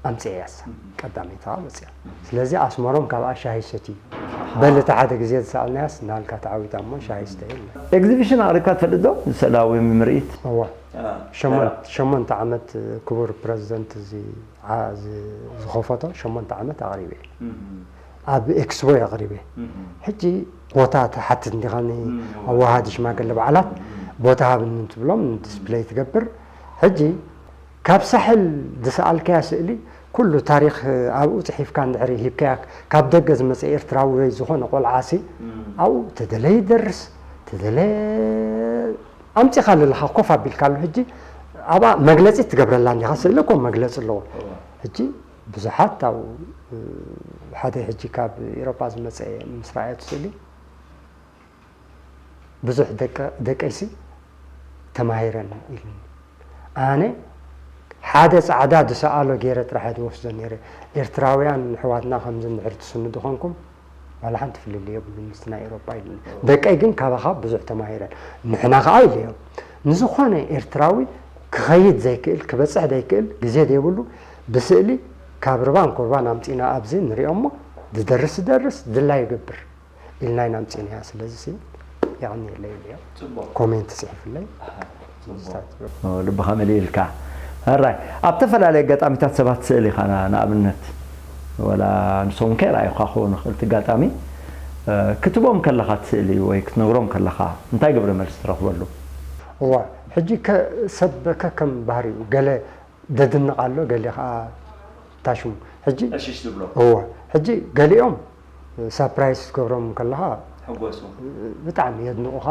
ኣምጽኤያ እሳ። እም። ቀዳመይታ መጽያ። እም። ስለዚ ኣስመሮም ካብኣ ሻሂ ሰትዩ። ኣሃ። በል እቲ ሓደ ግዜ ዝሰኣልናያስ ናልካ ተዓዊታ እሞ ሻሂ ስተየ ኢልና። ኤግዚቢሽን ኣቕሪብካ ትፈልጥ ዶ? ስእላዊ ምርኢት? እወ። አ፣ ሸሞን-፣ አ። ሸሞንተ ዓመት ክቡር ፕረዚደንት እዚ ዓ-፣ ዝ-፣ ዝኸፈቶ ሸሞንተ ዓመት ኣቕሪበ እየ። እም። ኣብ ኤክስፖ እየ ኣቕሪበ። እም። ሕጂ ቦታ ትሓትት እንዲኻ ኒ-፣ እም፣ እወ። ኣወሃዲ ሽማግለ በዓላት እም። ቦታ ሃብኒ እንትብሎም ዲስፕለይ ትገብር። ሕጂ ካብ ሳሕል ዝሰኣልካያ ስእሊ ኩሉ ታሪኽ ኣብኡ ጽሒፍካ እንድሕሪ ሂብካያ፣ ካብ ደገ ዝመጸ ኤርትራዊ ወይ ዝኾነ ቆልዓሲ እም። ኣብኡ ተደለ ይደርስ፣ ተደለ ኣምጺኻ ኣለኻ ኮፍ ኣቢልካሉ። ሕጂ ኣብኣ መግለጺ ትገብረላ እንዲኻ፣ ስእሊ እኮ መግለጺ ኣለዎ። እወ። ሕጂ ብዙሓት ኣብኡ፣ እ፣ ሓደ ሕጂ ካብ ኤሮጳ ዝመጸ ምስ ረኣየቱ ስእሊ፣ ብዙሕ ደቀ-፣ ደቀይሲ ተማሂረን ኢሉኒ። ኣነ ሓደ ጻዕዳ ዝሰኣሎ ገይረ ጥራሕ ዝወስዶ ነይረ። ኤርትራውያን ኣሕዋትና ከምዚ እንድሕር ትስንዱ ኮንኩም፣ ዋላ ሓንቲ ፍልልይ የብሉን ምስቲ ናይ ኤውሮጳ ኢሉኒ። ደቀይ ግን ካባኻ ብዙሕ ተማሂረን። ንሕና ከኣ ኢለዮም። ንዝኾነ ኤርትራዊ ክኸይድ ዘይክእል፣ ክበጽሕ ዘይክእል፣ ግዜ ዘይብሉ፣ ብስእሊ ካብ ርባን ኩርባን ኣምጺና ኣብዚ ንሪኦ እሞ፣ ዝደርስ ዝደርስ፣ ድላይ ይገብር። ኢልና ኢና ኣምጺእናያ። ስለዚ ሲ የቐንየለይ ኢለዮ። ጽቡቕ። ኮሜንት ጽሒፉለይ። ኣሃ፣ ጽቡቕ። ልብኻ መሊእልካ። ሕራይ፣ ኣብ ተፈላለየ ኣጋጣሚታት ሰባት ስእሊ ኢኻ፣ ንኣብነት፣ ወላ ንሶም ከይረኣዩኻ ክኾኑ ይኽእል፣ እቲ ኣጋጣሚ፣ እ፣ ክትቦም ከለኻ እቲ ስእሊ ወይ ክትነግሮም ከለኻ፣ እንታይ ግብረ መልሲ ትረኽበሉ? እዋ፣ ሕጂ ከ-፣ ሰብ ከከም ባህሪኡ፣ ገለ ደድንቕ ኣሎ፣ ገለ ኸኣ ታሽሙ። ሕጂ እሽሽ ዝብሎ። እወ፣ ሕጂ ገሊኦም ሳፕራይዝ ክትገብሮም ከለኻ ሕጎሱ። ብጣዕሚ የድንቑኻ።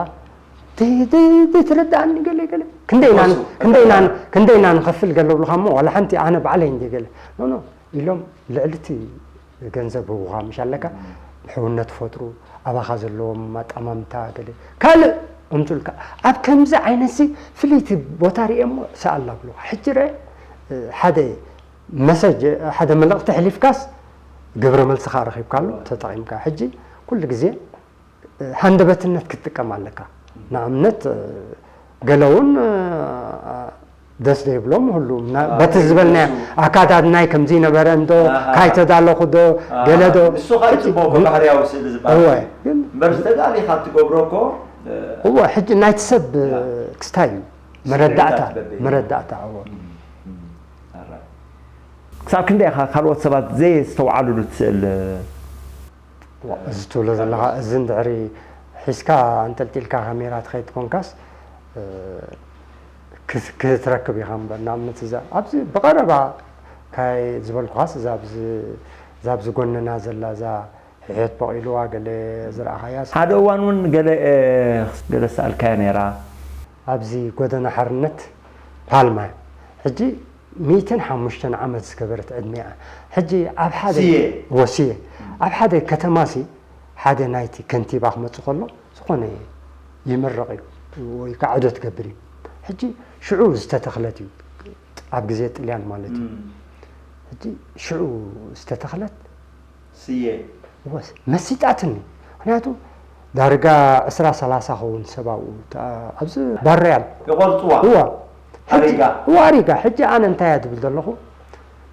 "ደይ-፣ ደይ-፣ ደይትረድኣኒ ገለ ገለ። ክንደይ ኢና ን-፣ ሕጎሱ። ክንደይ ኢና ን-፣ ክንደይ ኢና ንኸፍል?" ገለ ብሉኻ እሞ፣ ዋላ ሓንቲ ኣነ ባዕለይ እንደ ገለ። ኖ፣ ኖ፣ ኢሎም ልዕሊ እቲ ገንዘብ ህቡኻ ምሽ ኣለካ፣ ሕውነት ፈጥሩ፣ ኣባኻ ዘለዎም ኣጠማምታ ገለ ካልእ ኣምጹልካ። ኣብ ከምዚ ዓይነትሲ ፍልይቲ ቦታ ርእየ እሞ ሰኣላ ብሉኻ። ሕጂ ርአ፣ ሓደ መሰጅ፣ ሓደ መልእኽቲ ኣሕሊፍካስ ግብረ መልሲ ከኣ ረኺብካሉ ተጠቒምካ። ሕጂ ኩሉ ግዜ ሃንደበትነት ክትጥቀም ኣለካ። ንኣብነት ገለ እውን ደስ ዘይብሎም ሁሉ ምና-፣ ኣዎ፣ በቲ ዝበልናዮ እሱ። ኣካዳድናይ ከምዚ ነበረ እንዶ፣ ኣሃ። ካይ ተዳለኹ ዶ፣ ኣሃ። ገለ ዶ? ንሱ ኸኣ ጽቡቕ እኮ ባህርያዊ ስእሊ ዝበሃል እወ፣ እዩ። ግን እምበር ዝተዳሊኻ እትገብሮ እኮ፣ እ፣ እወ፣ ሕጂ ናይቲ ሰብ ያ። ክስታይ እዩ። መረዳእታ፣ ስምዒታት በበይ። መረዳእታ፣ እወ። እም፣ እም። ኣራይ። ክሳብ ክንደይ ኢኻ ካልኦት ሰባት ዘየስተውዓሉሉ ትስእል? ዋ፣ እዚ ትብሎ ዘለኻ፣ እዚ እንድሕሪ ሒዝካ ኣንጠልጢልካ ካሜራ ትኸይድ ኮንካስ፣ እ፣ ክስ-፣ ክትረክብ ኢኻ እምበር፣ ንኣብነት እዛ ኣብዚ ብቐረባ ካይ ዝበልኩኻስ፣ እዛ ኣብዚ፣ እዛ ኣብዚ ጎንና ዘላ፣ እዛ ሕሕት በቒልዋ ገለ ዝረኣኻያ። ሓደ እዋን እውን ገለ፣ እ፣ ገለ ዝሰኣልካያ ነይራ። ኣብዚ ጎደና ሓርነት ፓልማ፣ ሕጂ ሚእትን ሓሙሽተን ዓመት ዝገበረት ዕድመ እያ። ሕጂ ኣብ ሓደ ስየ። ወስየ፣ ኣብ ሓደ ከተማሲ ሓደ ናይቲ ከንቲባ ክመጽእ ከሎ ዝኾነ ይምረቕ እዩ ወይ ከዓ ዑደት ክገብር እዩ። ሕጂ ሽዑ ዝተተኽለት እዩ፣ ኣብ ግዜ ጥልያን ማለት እዩ። እም። ሕጂ ሽዑ ዝተተኽለት ስየ። ወስ-፣ መሲጣትኒ። ምኽንያቱ ዳርጋ ዕስራ ሰላሳ ኸውን ሰብ ኣብኡ፣ ታ-፣ ኣብዚ ባርያል። ይቖርጽዋ። እዋ። ሕጂ፣ ኣሪጋ። እዋ፣ ኣሪጋ። ሕጂ ኣነ እንታይ እያ ዝብል ዘለኹ?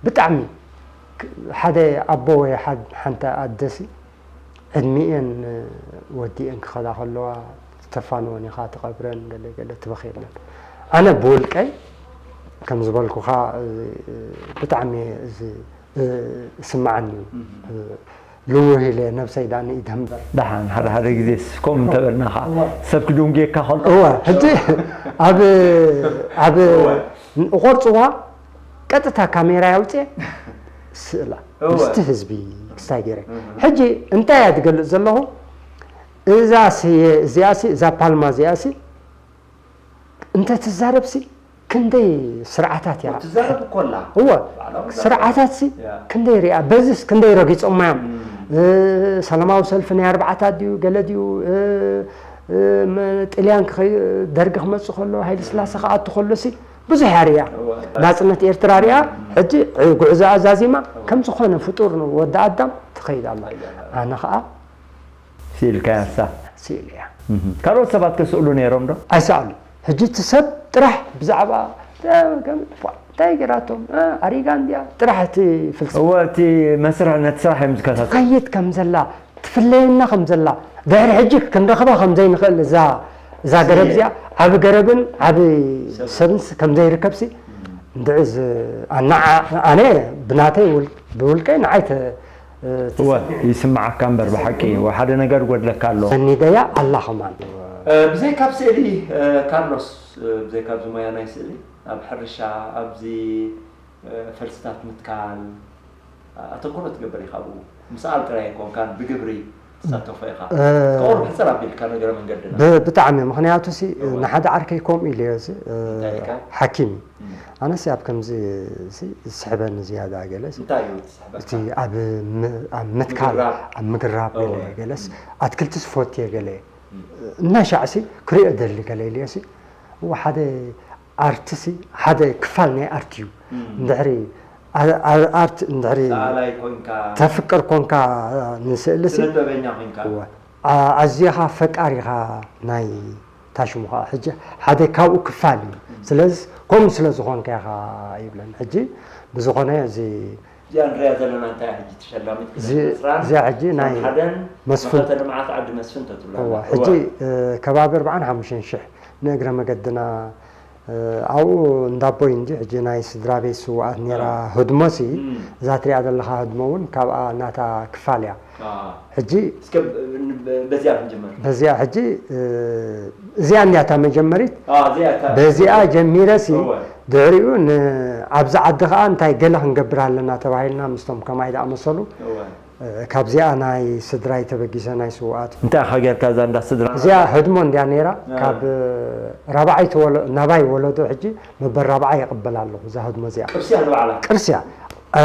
ብጣዕሚ ክ-፣ ሓደ ኣቦ ወይ ሓድ-፣ ሓንቲ ኣደሲ ዕድሚኤን ወዲኤን ክኸዳ ከለዋ፣ ትተፋንወን ኢኻ፣ ትቐብረን፣ ገለ ገለ ትበኽየለን። ኣነ ብውልቀይ፣ ከም ዝበልኩኻ፣ እ፣ እ፣ ብጣዕሚ እዚ እ፣ ይስምዓኒ እዩ። እህ። እ፣ ልውህ ኢለ ነብሰይ ደኣ ንኢድ እምበር። ደሓን፣ ሓደ ሓደ ግዜስ ከምኡ እንተበልና ኸዓ፣ እወ። ሰብ ክድንጉየካ ከሎ። እወ፣ ሕጂ ኣብ፣ ኣብ እወ። እቖርጽዋ ቀጥታ ካሜራ ኣውጽኤ ስእላ እወ። ምስቲ ህዝቢ ክስታይ ገይረ። እህ። ሕጂ እንታይ እየ ዝገልጽ ዘለኹ? እዛ ስየ እዚኣሲ፣ እዛ ፓልማ እዚኣሲ እንተ ትዛረብሲ ክንደይ ስርዓታት እያ። ትዛረብ እኮ ኣላ። እወ፣ ባዕሎም ስርዓታትሲ ያ። ክንደይ ሪኣ፣ በዚስ ክንደይ ረጊጾማ እዮም። እም። እ፣ ሰላማዊ ሰልፊ ናይ ኣርባዕታት ድዩ፣ ገለ ድዩ፣ እ፣ እ፣ መ-፣ ጥልያን ክኸይ-፣ ደርጊ ክመጽእ ከሎ፣ ሃይለ ስላሴ ክኣቱ ከሎሲ ብዙሕ እያ ሪኣ። እወ። ናጽነት ኤርትራ ሪኣ፣ እም። ሕጂ፣ እ፣ ጉዕዞኣ ዛዚማ፣ እወ። ከም ዝኾነ ፍጡር ወዲ ኣዳም ትኸይድ ኣላ። ትኸይድ ኣላ። ኣነ ኸኣ ስኢልካያ ንሳ? ስኢለያ። እህ። ካልኦት ሰባት ከ ስእሉ ነይሮም ዶ? ኣይሰኣሉ። ሕጂ እቲ ሰብ ጥራሕ ብዛዕባ፣ እ፣ ከም፣ ፏ፣ እንታይ ገይራቶም? እ፣ ኣሪጋ እንድያ? ጥራሕ እቲ ፍልስፍና። እወ፣ እቲ መስርሕ ነቲ ስራሕ እዮም ዝከታተሉ። ትኸይድ ከም ዘላ፣ ትፍለየና ከም ዘላ፣ ድሕሪ ሕጂ ክንረኽባ ከም ዘይንኽእል እዛ፣ እዛ ገረብ እዚኣ፣ ዓቢ ገረብን ዓቢ ሰብ። ሰብን ከም ዘይርከብሲ፣ እንድዒ ዝ-፣ ኣና-፣ ኣነ ብናተይ ውል-፣ ብውልቀይ ንዓይ ተ-፣ እ፣ እወ፣ ይስምዓካ እምበር ብሓቂ፣ እወ፣ ሓደ ነገር ይጎድለካ ኣሎ። ሰኒደያ ኣላ ከማን። እ፣ ብዘይካብ ስእሊ፣ እ፣ ካርሎስ፣ እ፣ ብዘይካብዚ ሞያ ናይ ስእሊ፣ ኣብ ሕርሻ፣ ኣብዚ፣ እ፣ ፈልስታት ምትካል፣ እ፣ ኣተኮሮ ትገብር ኢኻ ኣብኡ። ምስኣል ጥራይ ኣይኮንካን፣ ብግብሪ ትሳተፎ ኢኻ። እ፣ እስከ ቁሩብ ሕጽር ኣቢልካ ነገረ መንገድና። ብ-፣ ብጣዕሚ፣ ምኽንያቱሲ፣ እወ። ንሓደ ዓርከይ ከምኡ ኢለዮ፣ እዚ፣ እ፣ እንታይ ኢልካ? ሓኪም እዩ። እም። ኣነሲ ኣብ ከምዚ፣ እዚ ዝስሕበኒ ዝያዳ ገለሲ፣ እንታይ እዩ እቲ ስሕበካ? እቲ ኣብ ም-፣ ኣብ ምትካል፣ ምግራብ። ኣብ ምግራብ እወ። ገለ ገለስ፣ እም። ኣትክልቲ ዝፈትየ ገለ፣ እም። እናሻዕሲ ክሪኦ ደሊ ገለ ኢለዮሲ፣ እዎ፣ ሓደ ኣርትሲ ሓደ ክፋል ናይ ኣርት እዩ። እንድሕሪ ኣ- ኣ- ኣርት እንድሕሪ ሰኣላይ ኮንካ ተፍቅር ኮንካ ንስእልሲ ስነጥበበኛ ኮንካ እወ፣ ኣ- ኣዝኻ ፈቃር ኢኻ ናይ ታሽሙ ከዓ ሕጂ ሓደ ካብኡ ክፋል እዩ። ስለዚ ከምኡ ስለ ዝኾንካ ኢኻ ይብለን። ሕጂ ብዝኾነ እዚ እዚኣ ንሪኣ ዘለና እንታይ ሕጂ ተሸላሚት እዚ- ክልተ ዕስራን እዚኣ ሕጂ ናይ ሓደን መስፍን መኸተ ልምዓት ዓዲ መስፍን ተትብለና። እዋ፣ እዋ። ሕጂ እ፣ ከባቢ ኣርባዓን ሓሙሽተን ሽሕ ንእግረ መገድና እ፣ ኣብኡ እንዳቦይ እንጂ ሕጂ ናይ ስድራ ቤት ስውኣት ነይራ። አ። ህድሞሲ እም። እዛ ትሪኣ ዘለኻ ህድሞ እውን ካብኣ ናታ ክፋል እያ። አ። ሕጂ እስከ ብ- ብ- በዚኣ ክንጅምር። በዚኣ ሕጂ እ፣ እዚኣ እንዲያ እታ መጀመሪት። አ፣ እዚኣ እታ በዚኣ ጀሚረሲ እወ። ድሕሪኡ ን- ኣብዚ ዓዲ ከዓ እንታይ ገለ ክንገብር ኣለና ተባሂልና ምስቶም ከማይ ዝኣመሰሉ እወ። እ፣ ካብዚኣ ናይ ስድራይ ተበጊሰ ናይ ስውኣት እንታይ ኢኻ ጌርካ እዛ እንዳ ስድራ? እዚኣ ህድሞ እንዲያ ነይራ። እ። ካብ ራብዓይ ተወለ- ናባይ ወለዶ ሕጂ መበል ራብዓ ይቕበል ኣለኹ እዛ ህድሞ እዚኣ። ቅርሲ እያ ንባዕላ? ቅርሲ እያ። እ፣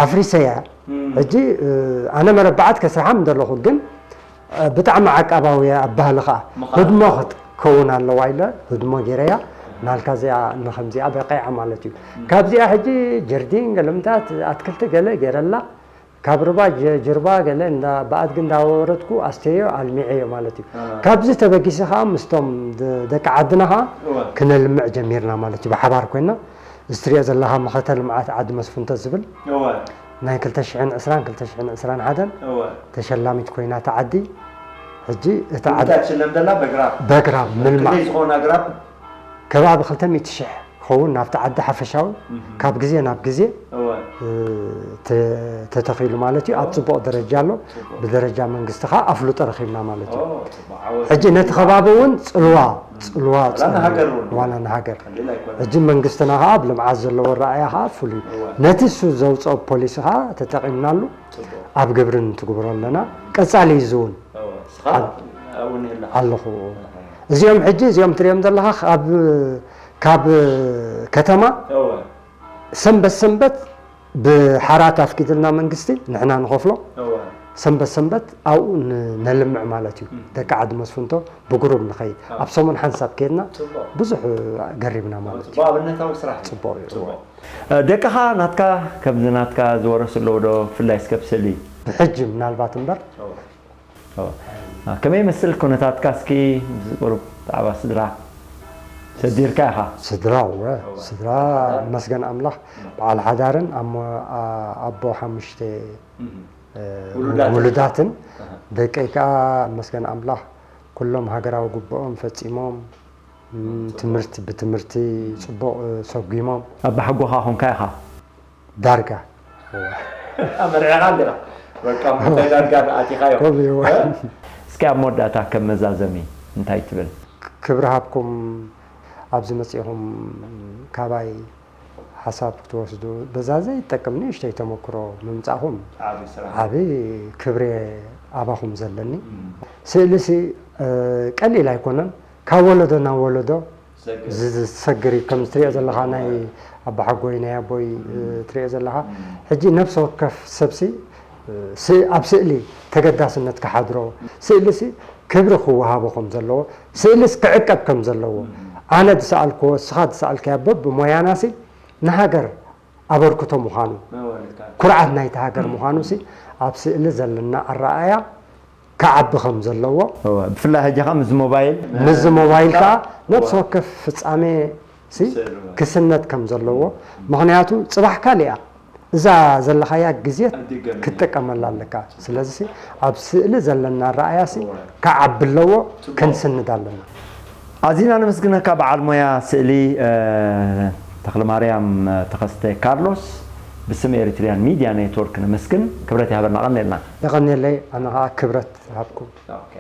ኣፍሪሰያ። እም። ሕጂ እ፣ ኣነ መረባዓት ከስርሓም እንደለኹ ግን እ፣ ብጣዕሚ ዓቃባዊ እያ ኣብ ባህሊ ኸዓ። ምዃኑ። ህድሞ ክትከውን ኣለዋ ኢለ ህድሞ ገይረያ። ናልካ እዚኣ ንኸምዚኣ በቂዓ ማለት እዩ። እም። ካብዚኣ ሕጂ ጀርዲን ገለምታት ኣትክልቲ ገለ ገይረላ ካብ ርባ ጀ- ጅርባ ገለ እንዳ ብኣድጊ እንዳወረድኩ ኣስተዮ ኣልሚዐዮ ማለት እዩ። አ። ካብዚ ተበጊሲ ከዓ ምስቶም ደ- ደቂ ዓድና ከዓ እወ። ክነልምዕ ጀሚርና ማለት እዩ። ብሓባር ኮይና እዚ ትሪኦ ዘለኻ መኸተ ልምዓት ዓዲ መስፍንቶ ዝብል እወ። ናይ ክልተ ሽሕን ዕስራን ክልተ ሽሕን ዕስራን ሓደን እወ። ተሸላሚት ኮይና እታ ዓዲ። ሕጂ እታ ዓዲ እንታይ ትሽለም ዘላ በግራብ? በግራብ ምልማዕ። ክንደይ ዝኾኑ ኣግራብ? ከባቢ ክልተ ሚእቲ ሽሕ ክኸውን ናብቲ ዓዲ ሓፈሻዊ እህ። ካብ ግዜ ናብ ግዜ እወ። እ፣ ተ- ተተኺሉ ማለት እዩ። ኣብ ኦ። ጽቡቕ ደረጃ ኣሎ። ጽቡቕ። ብደረጃ መንግስቲ ኸዓ ኣፍልጦ ረኺብና ማለት እዩ። ኦ፣ ጽቡቕ። ዓወት። ሕጂ ነቲ ከባቢ እውን ጽልዋ፣ እም። ጽልዋ፣ ዋላ ጽልዋ፣ ንሃገር እውን። ዋላ ንሃገር። ቀሊል ኣይኮነን። ሕጂ መንግስትና ኸዓ ኣብ ልምዓት ዘለዎ ኣረኣእያ ኸዓ ፍሉይ እዩ። እወ። ነቲ እሱ ዘውፅኦ ፖሊሲ ኸዓ ተጠቒምናሉ ጽቡቕ። ኣብ ግብሪ ንትግብሮ ኣለና። ቀጻሊ እዩ እዚ እውን። እወ። እስኻ ኣብ- ኣብኡ ነይርካ? ኣለኹ። እህ። እዚኦም ሕጂ እዚኦም ትሪኦም ዘለኻ ካብ ካብ ከተማ እወ። ሰንበት ሰንበት ብሓራት ኣፍቂድልና መንግስቲ ንሕና ንኸፍሎ እወ። ሰንበት ሰንበት ኣብኡ ን- ነልምዕ ማለት እዩ። እም። ደቂ ዓዲ መስፍንቶ ብግሩብ ንኸይድ። ኣዎ። ኣብ ሰሙን ሓንሳብ ከይድና ጽቡቕ። ብዙሕ ገሪብና ማለት እዩ። ጽቡቕ ኣብነታዊ ስራሕ እዩ። ጽቡቕ እዩ። ጽቡቕ። እ፣ ደቅኻ ናትካ ከምዚ ናትካ ዝወረሱ ኣለዉ ዶ? ብፍላይ እስከ ብስእሊ። ብሕጂ ምናልባት እምበር። እወ። እወ። እ፣ ከመይ ይመስል ኩነታትካ እስኪ ምስ ቁሩብ ብዛዕባ ስድራ ሰዲርካ ኢኻ? ስድራ እወ። እወ። ስድራ መስገን ኣምላኽ በዓል ሓዳርን ኣሞ- ኣ- ኣቦ ሓሙሽተ እም። እ፣ ውሉዳትን። ውሉዳትን ኣሃ። ደቀይ ከኣ መስገን ኣምላኽ ኩሎም ሃገራዊ ግቡኦም ፈጺሞም፣ እም፣ ጽቡቕ። ትምህርቲ ብትምህርቲ እም። ጽቡቕ፣ እ፣ ሰጒሞም። ኣባሓጎኻ ኮንካ ኢኻ? ዳርጋ። ኣመርዒኻ ኣለኻ። በቃ፣ እሞ እንታይ ዳርጋ ኣቲኻዮ? ከምኡ እዩ። እ? እስኪ ኣብ መወዳእታ ከም መዛዘሚ እንታይ ትብል? ክብሪ ሃብኩም ኣብዚ መጺእኹም ካባይ ሓሳብ ክትወስዱ፣ በዛ ዘይጠቅም ንእሽተይ ተመክሮ ምምጻእኹም ዓቢ ስራሕ። ዓቢ ክብሪ ኣባኹም ዘለኒ። እም። ስእሊሲ፣ እ፣ ቀሊል ኣይኮነን። ካብ ወለዶ ናብ ወለዶ ዘግር። ዝ- ዝሰግር እዩ። ከም ትሪኦ ዘለኻ ናይ ኣባሓጎይ፣ ናይ ኣቦይ፣ እ፣ ትሪኦ ዘለኻ። እም። ሕጂ ነፍሲ ወከፍ ሰብሲ፣ እ፣ ስ- ኣብ ስእሊ ተገዳስነት ክሓድሮ፣ ስእሊሲ ክብሪ ክወሃቦ ከም ዘለዎ፣ ስእሊስ ክዕቀብ ከም ዘለዎ፣ እም። ኣነ ዝሰኣልክዎ፣ እስኻ ዝሰኣልካዮ በብሞያናሲ ንሃገር ኣበርክቶ ምዃኑ፣ መዋልካ። ኩርዓት ናይቲ ሃገር ምዃኑሲ ኣብ ስእሊ ዘለና ኣረኣእያ ክዓቢ ከም ዘለዎ። እወ፣ ብፍላይ ሕጂ ኸኣ ምስዚ ሞባይል፣ ምስዚ ሞባይል ከኣ ነፍሲ እወ። ወከፍ ፍጻሜ ሲ ስእሊ ማለት። ክስነድ ከም ዘለዎ። ምኽንያቱ ጽባሕ ካልእ እያ። እዛ ዘለኻያ ግዜ ኣይትገናኝ። ክትጥቀመላ ኣለካ። ስለዚ ሲ ኣብ ስእሊ ዘለና ኣረኣእያ ሲ እወ። ክዓቢ ኣለዎ፣ ጽቡቕ። ክንስንድ ኣለና። ኣዚና ነመስግነካ በዓል ሞያ ስእሊ፣ እ፣ ተኽለማርያም ተኸስተ ካርሎስ፣ ብስም ኤሪትሪያን ሚድያ ኔትወርክ ነመስግን። ክብረት ይሃበልና፣ ቀንየልና። የቐንየለይ፣ ኣነ ኸኣ ክብረት ይሃብኩም። ኦኬ።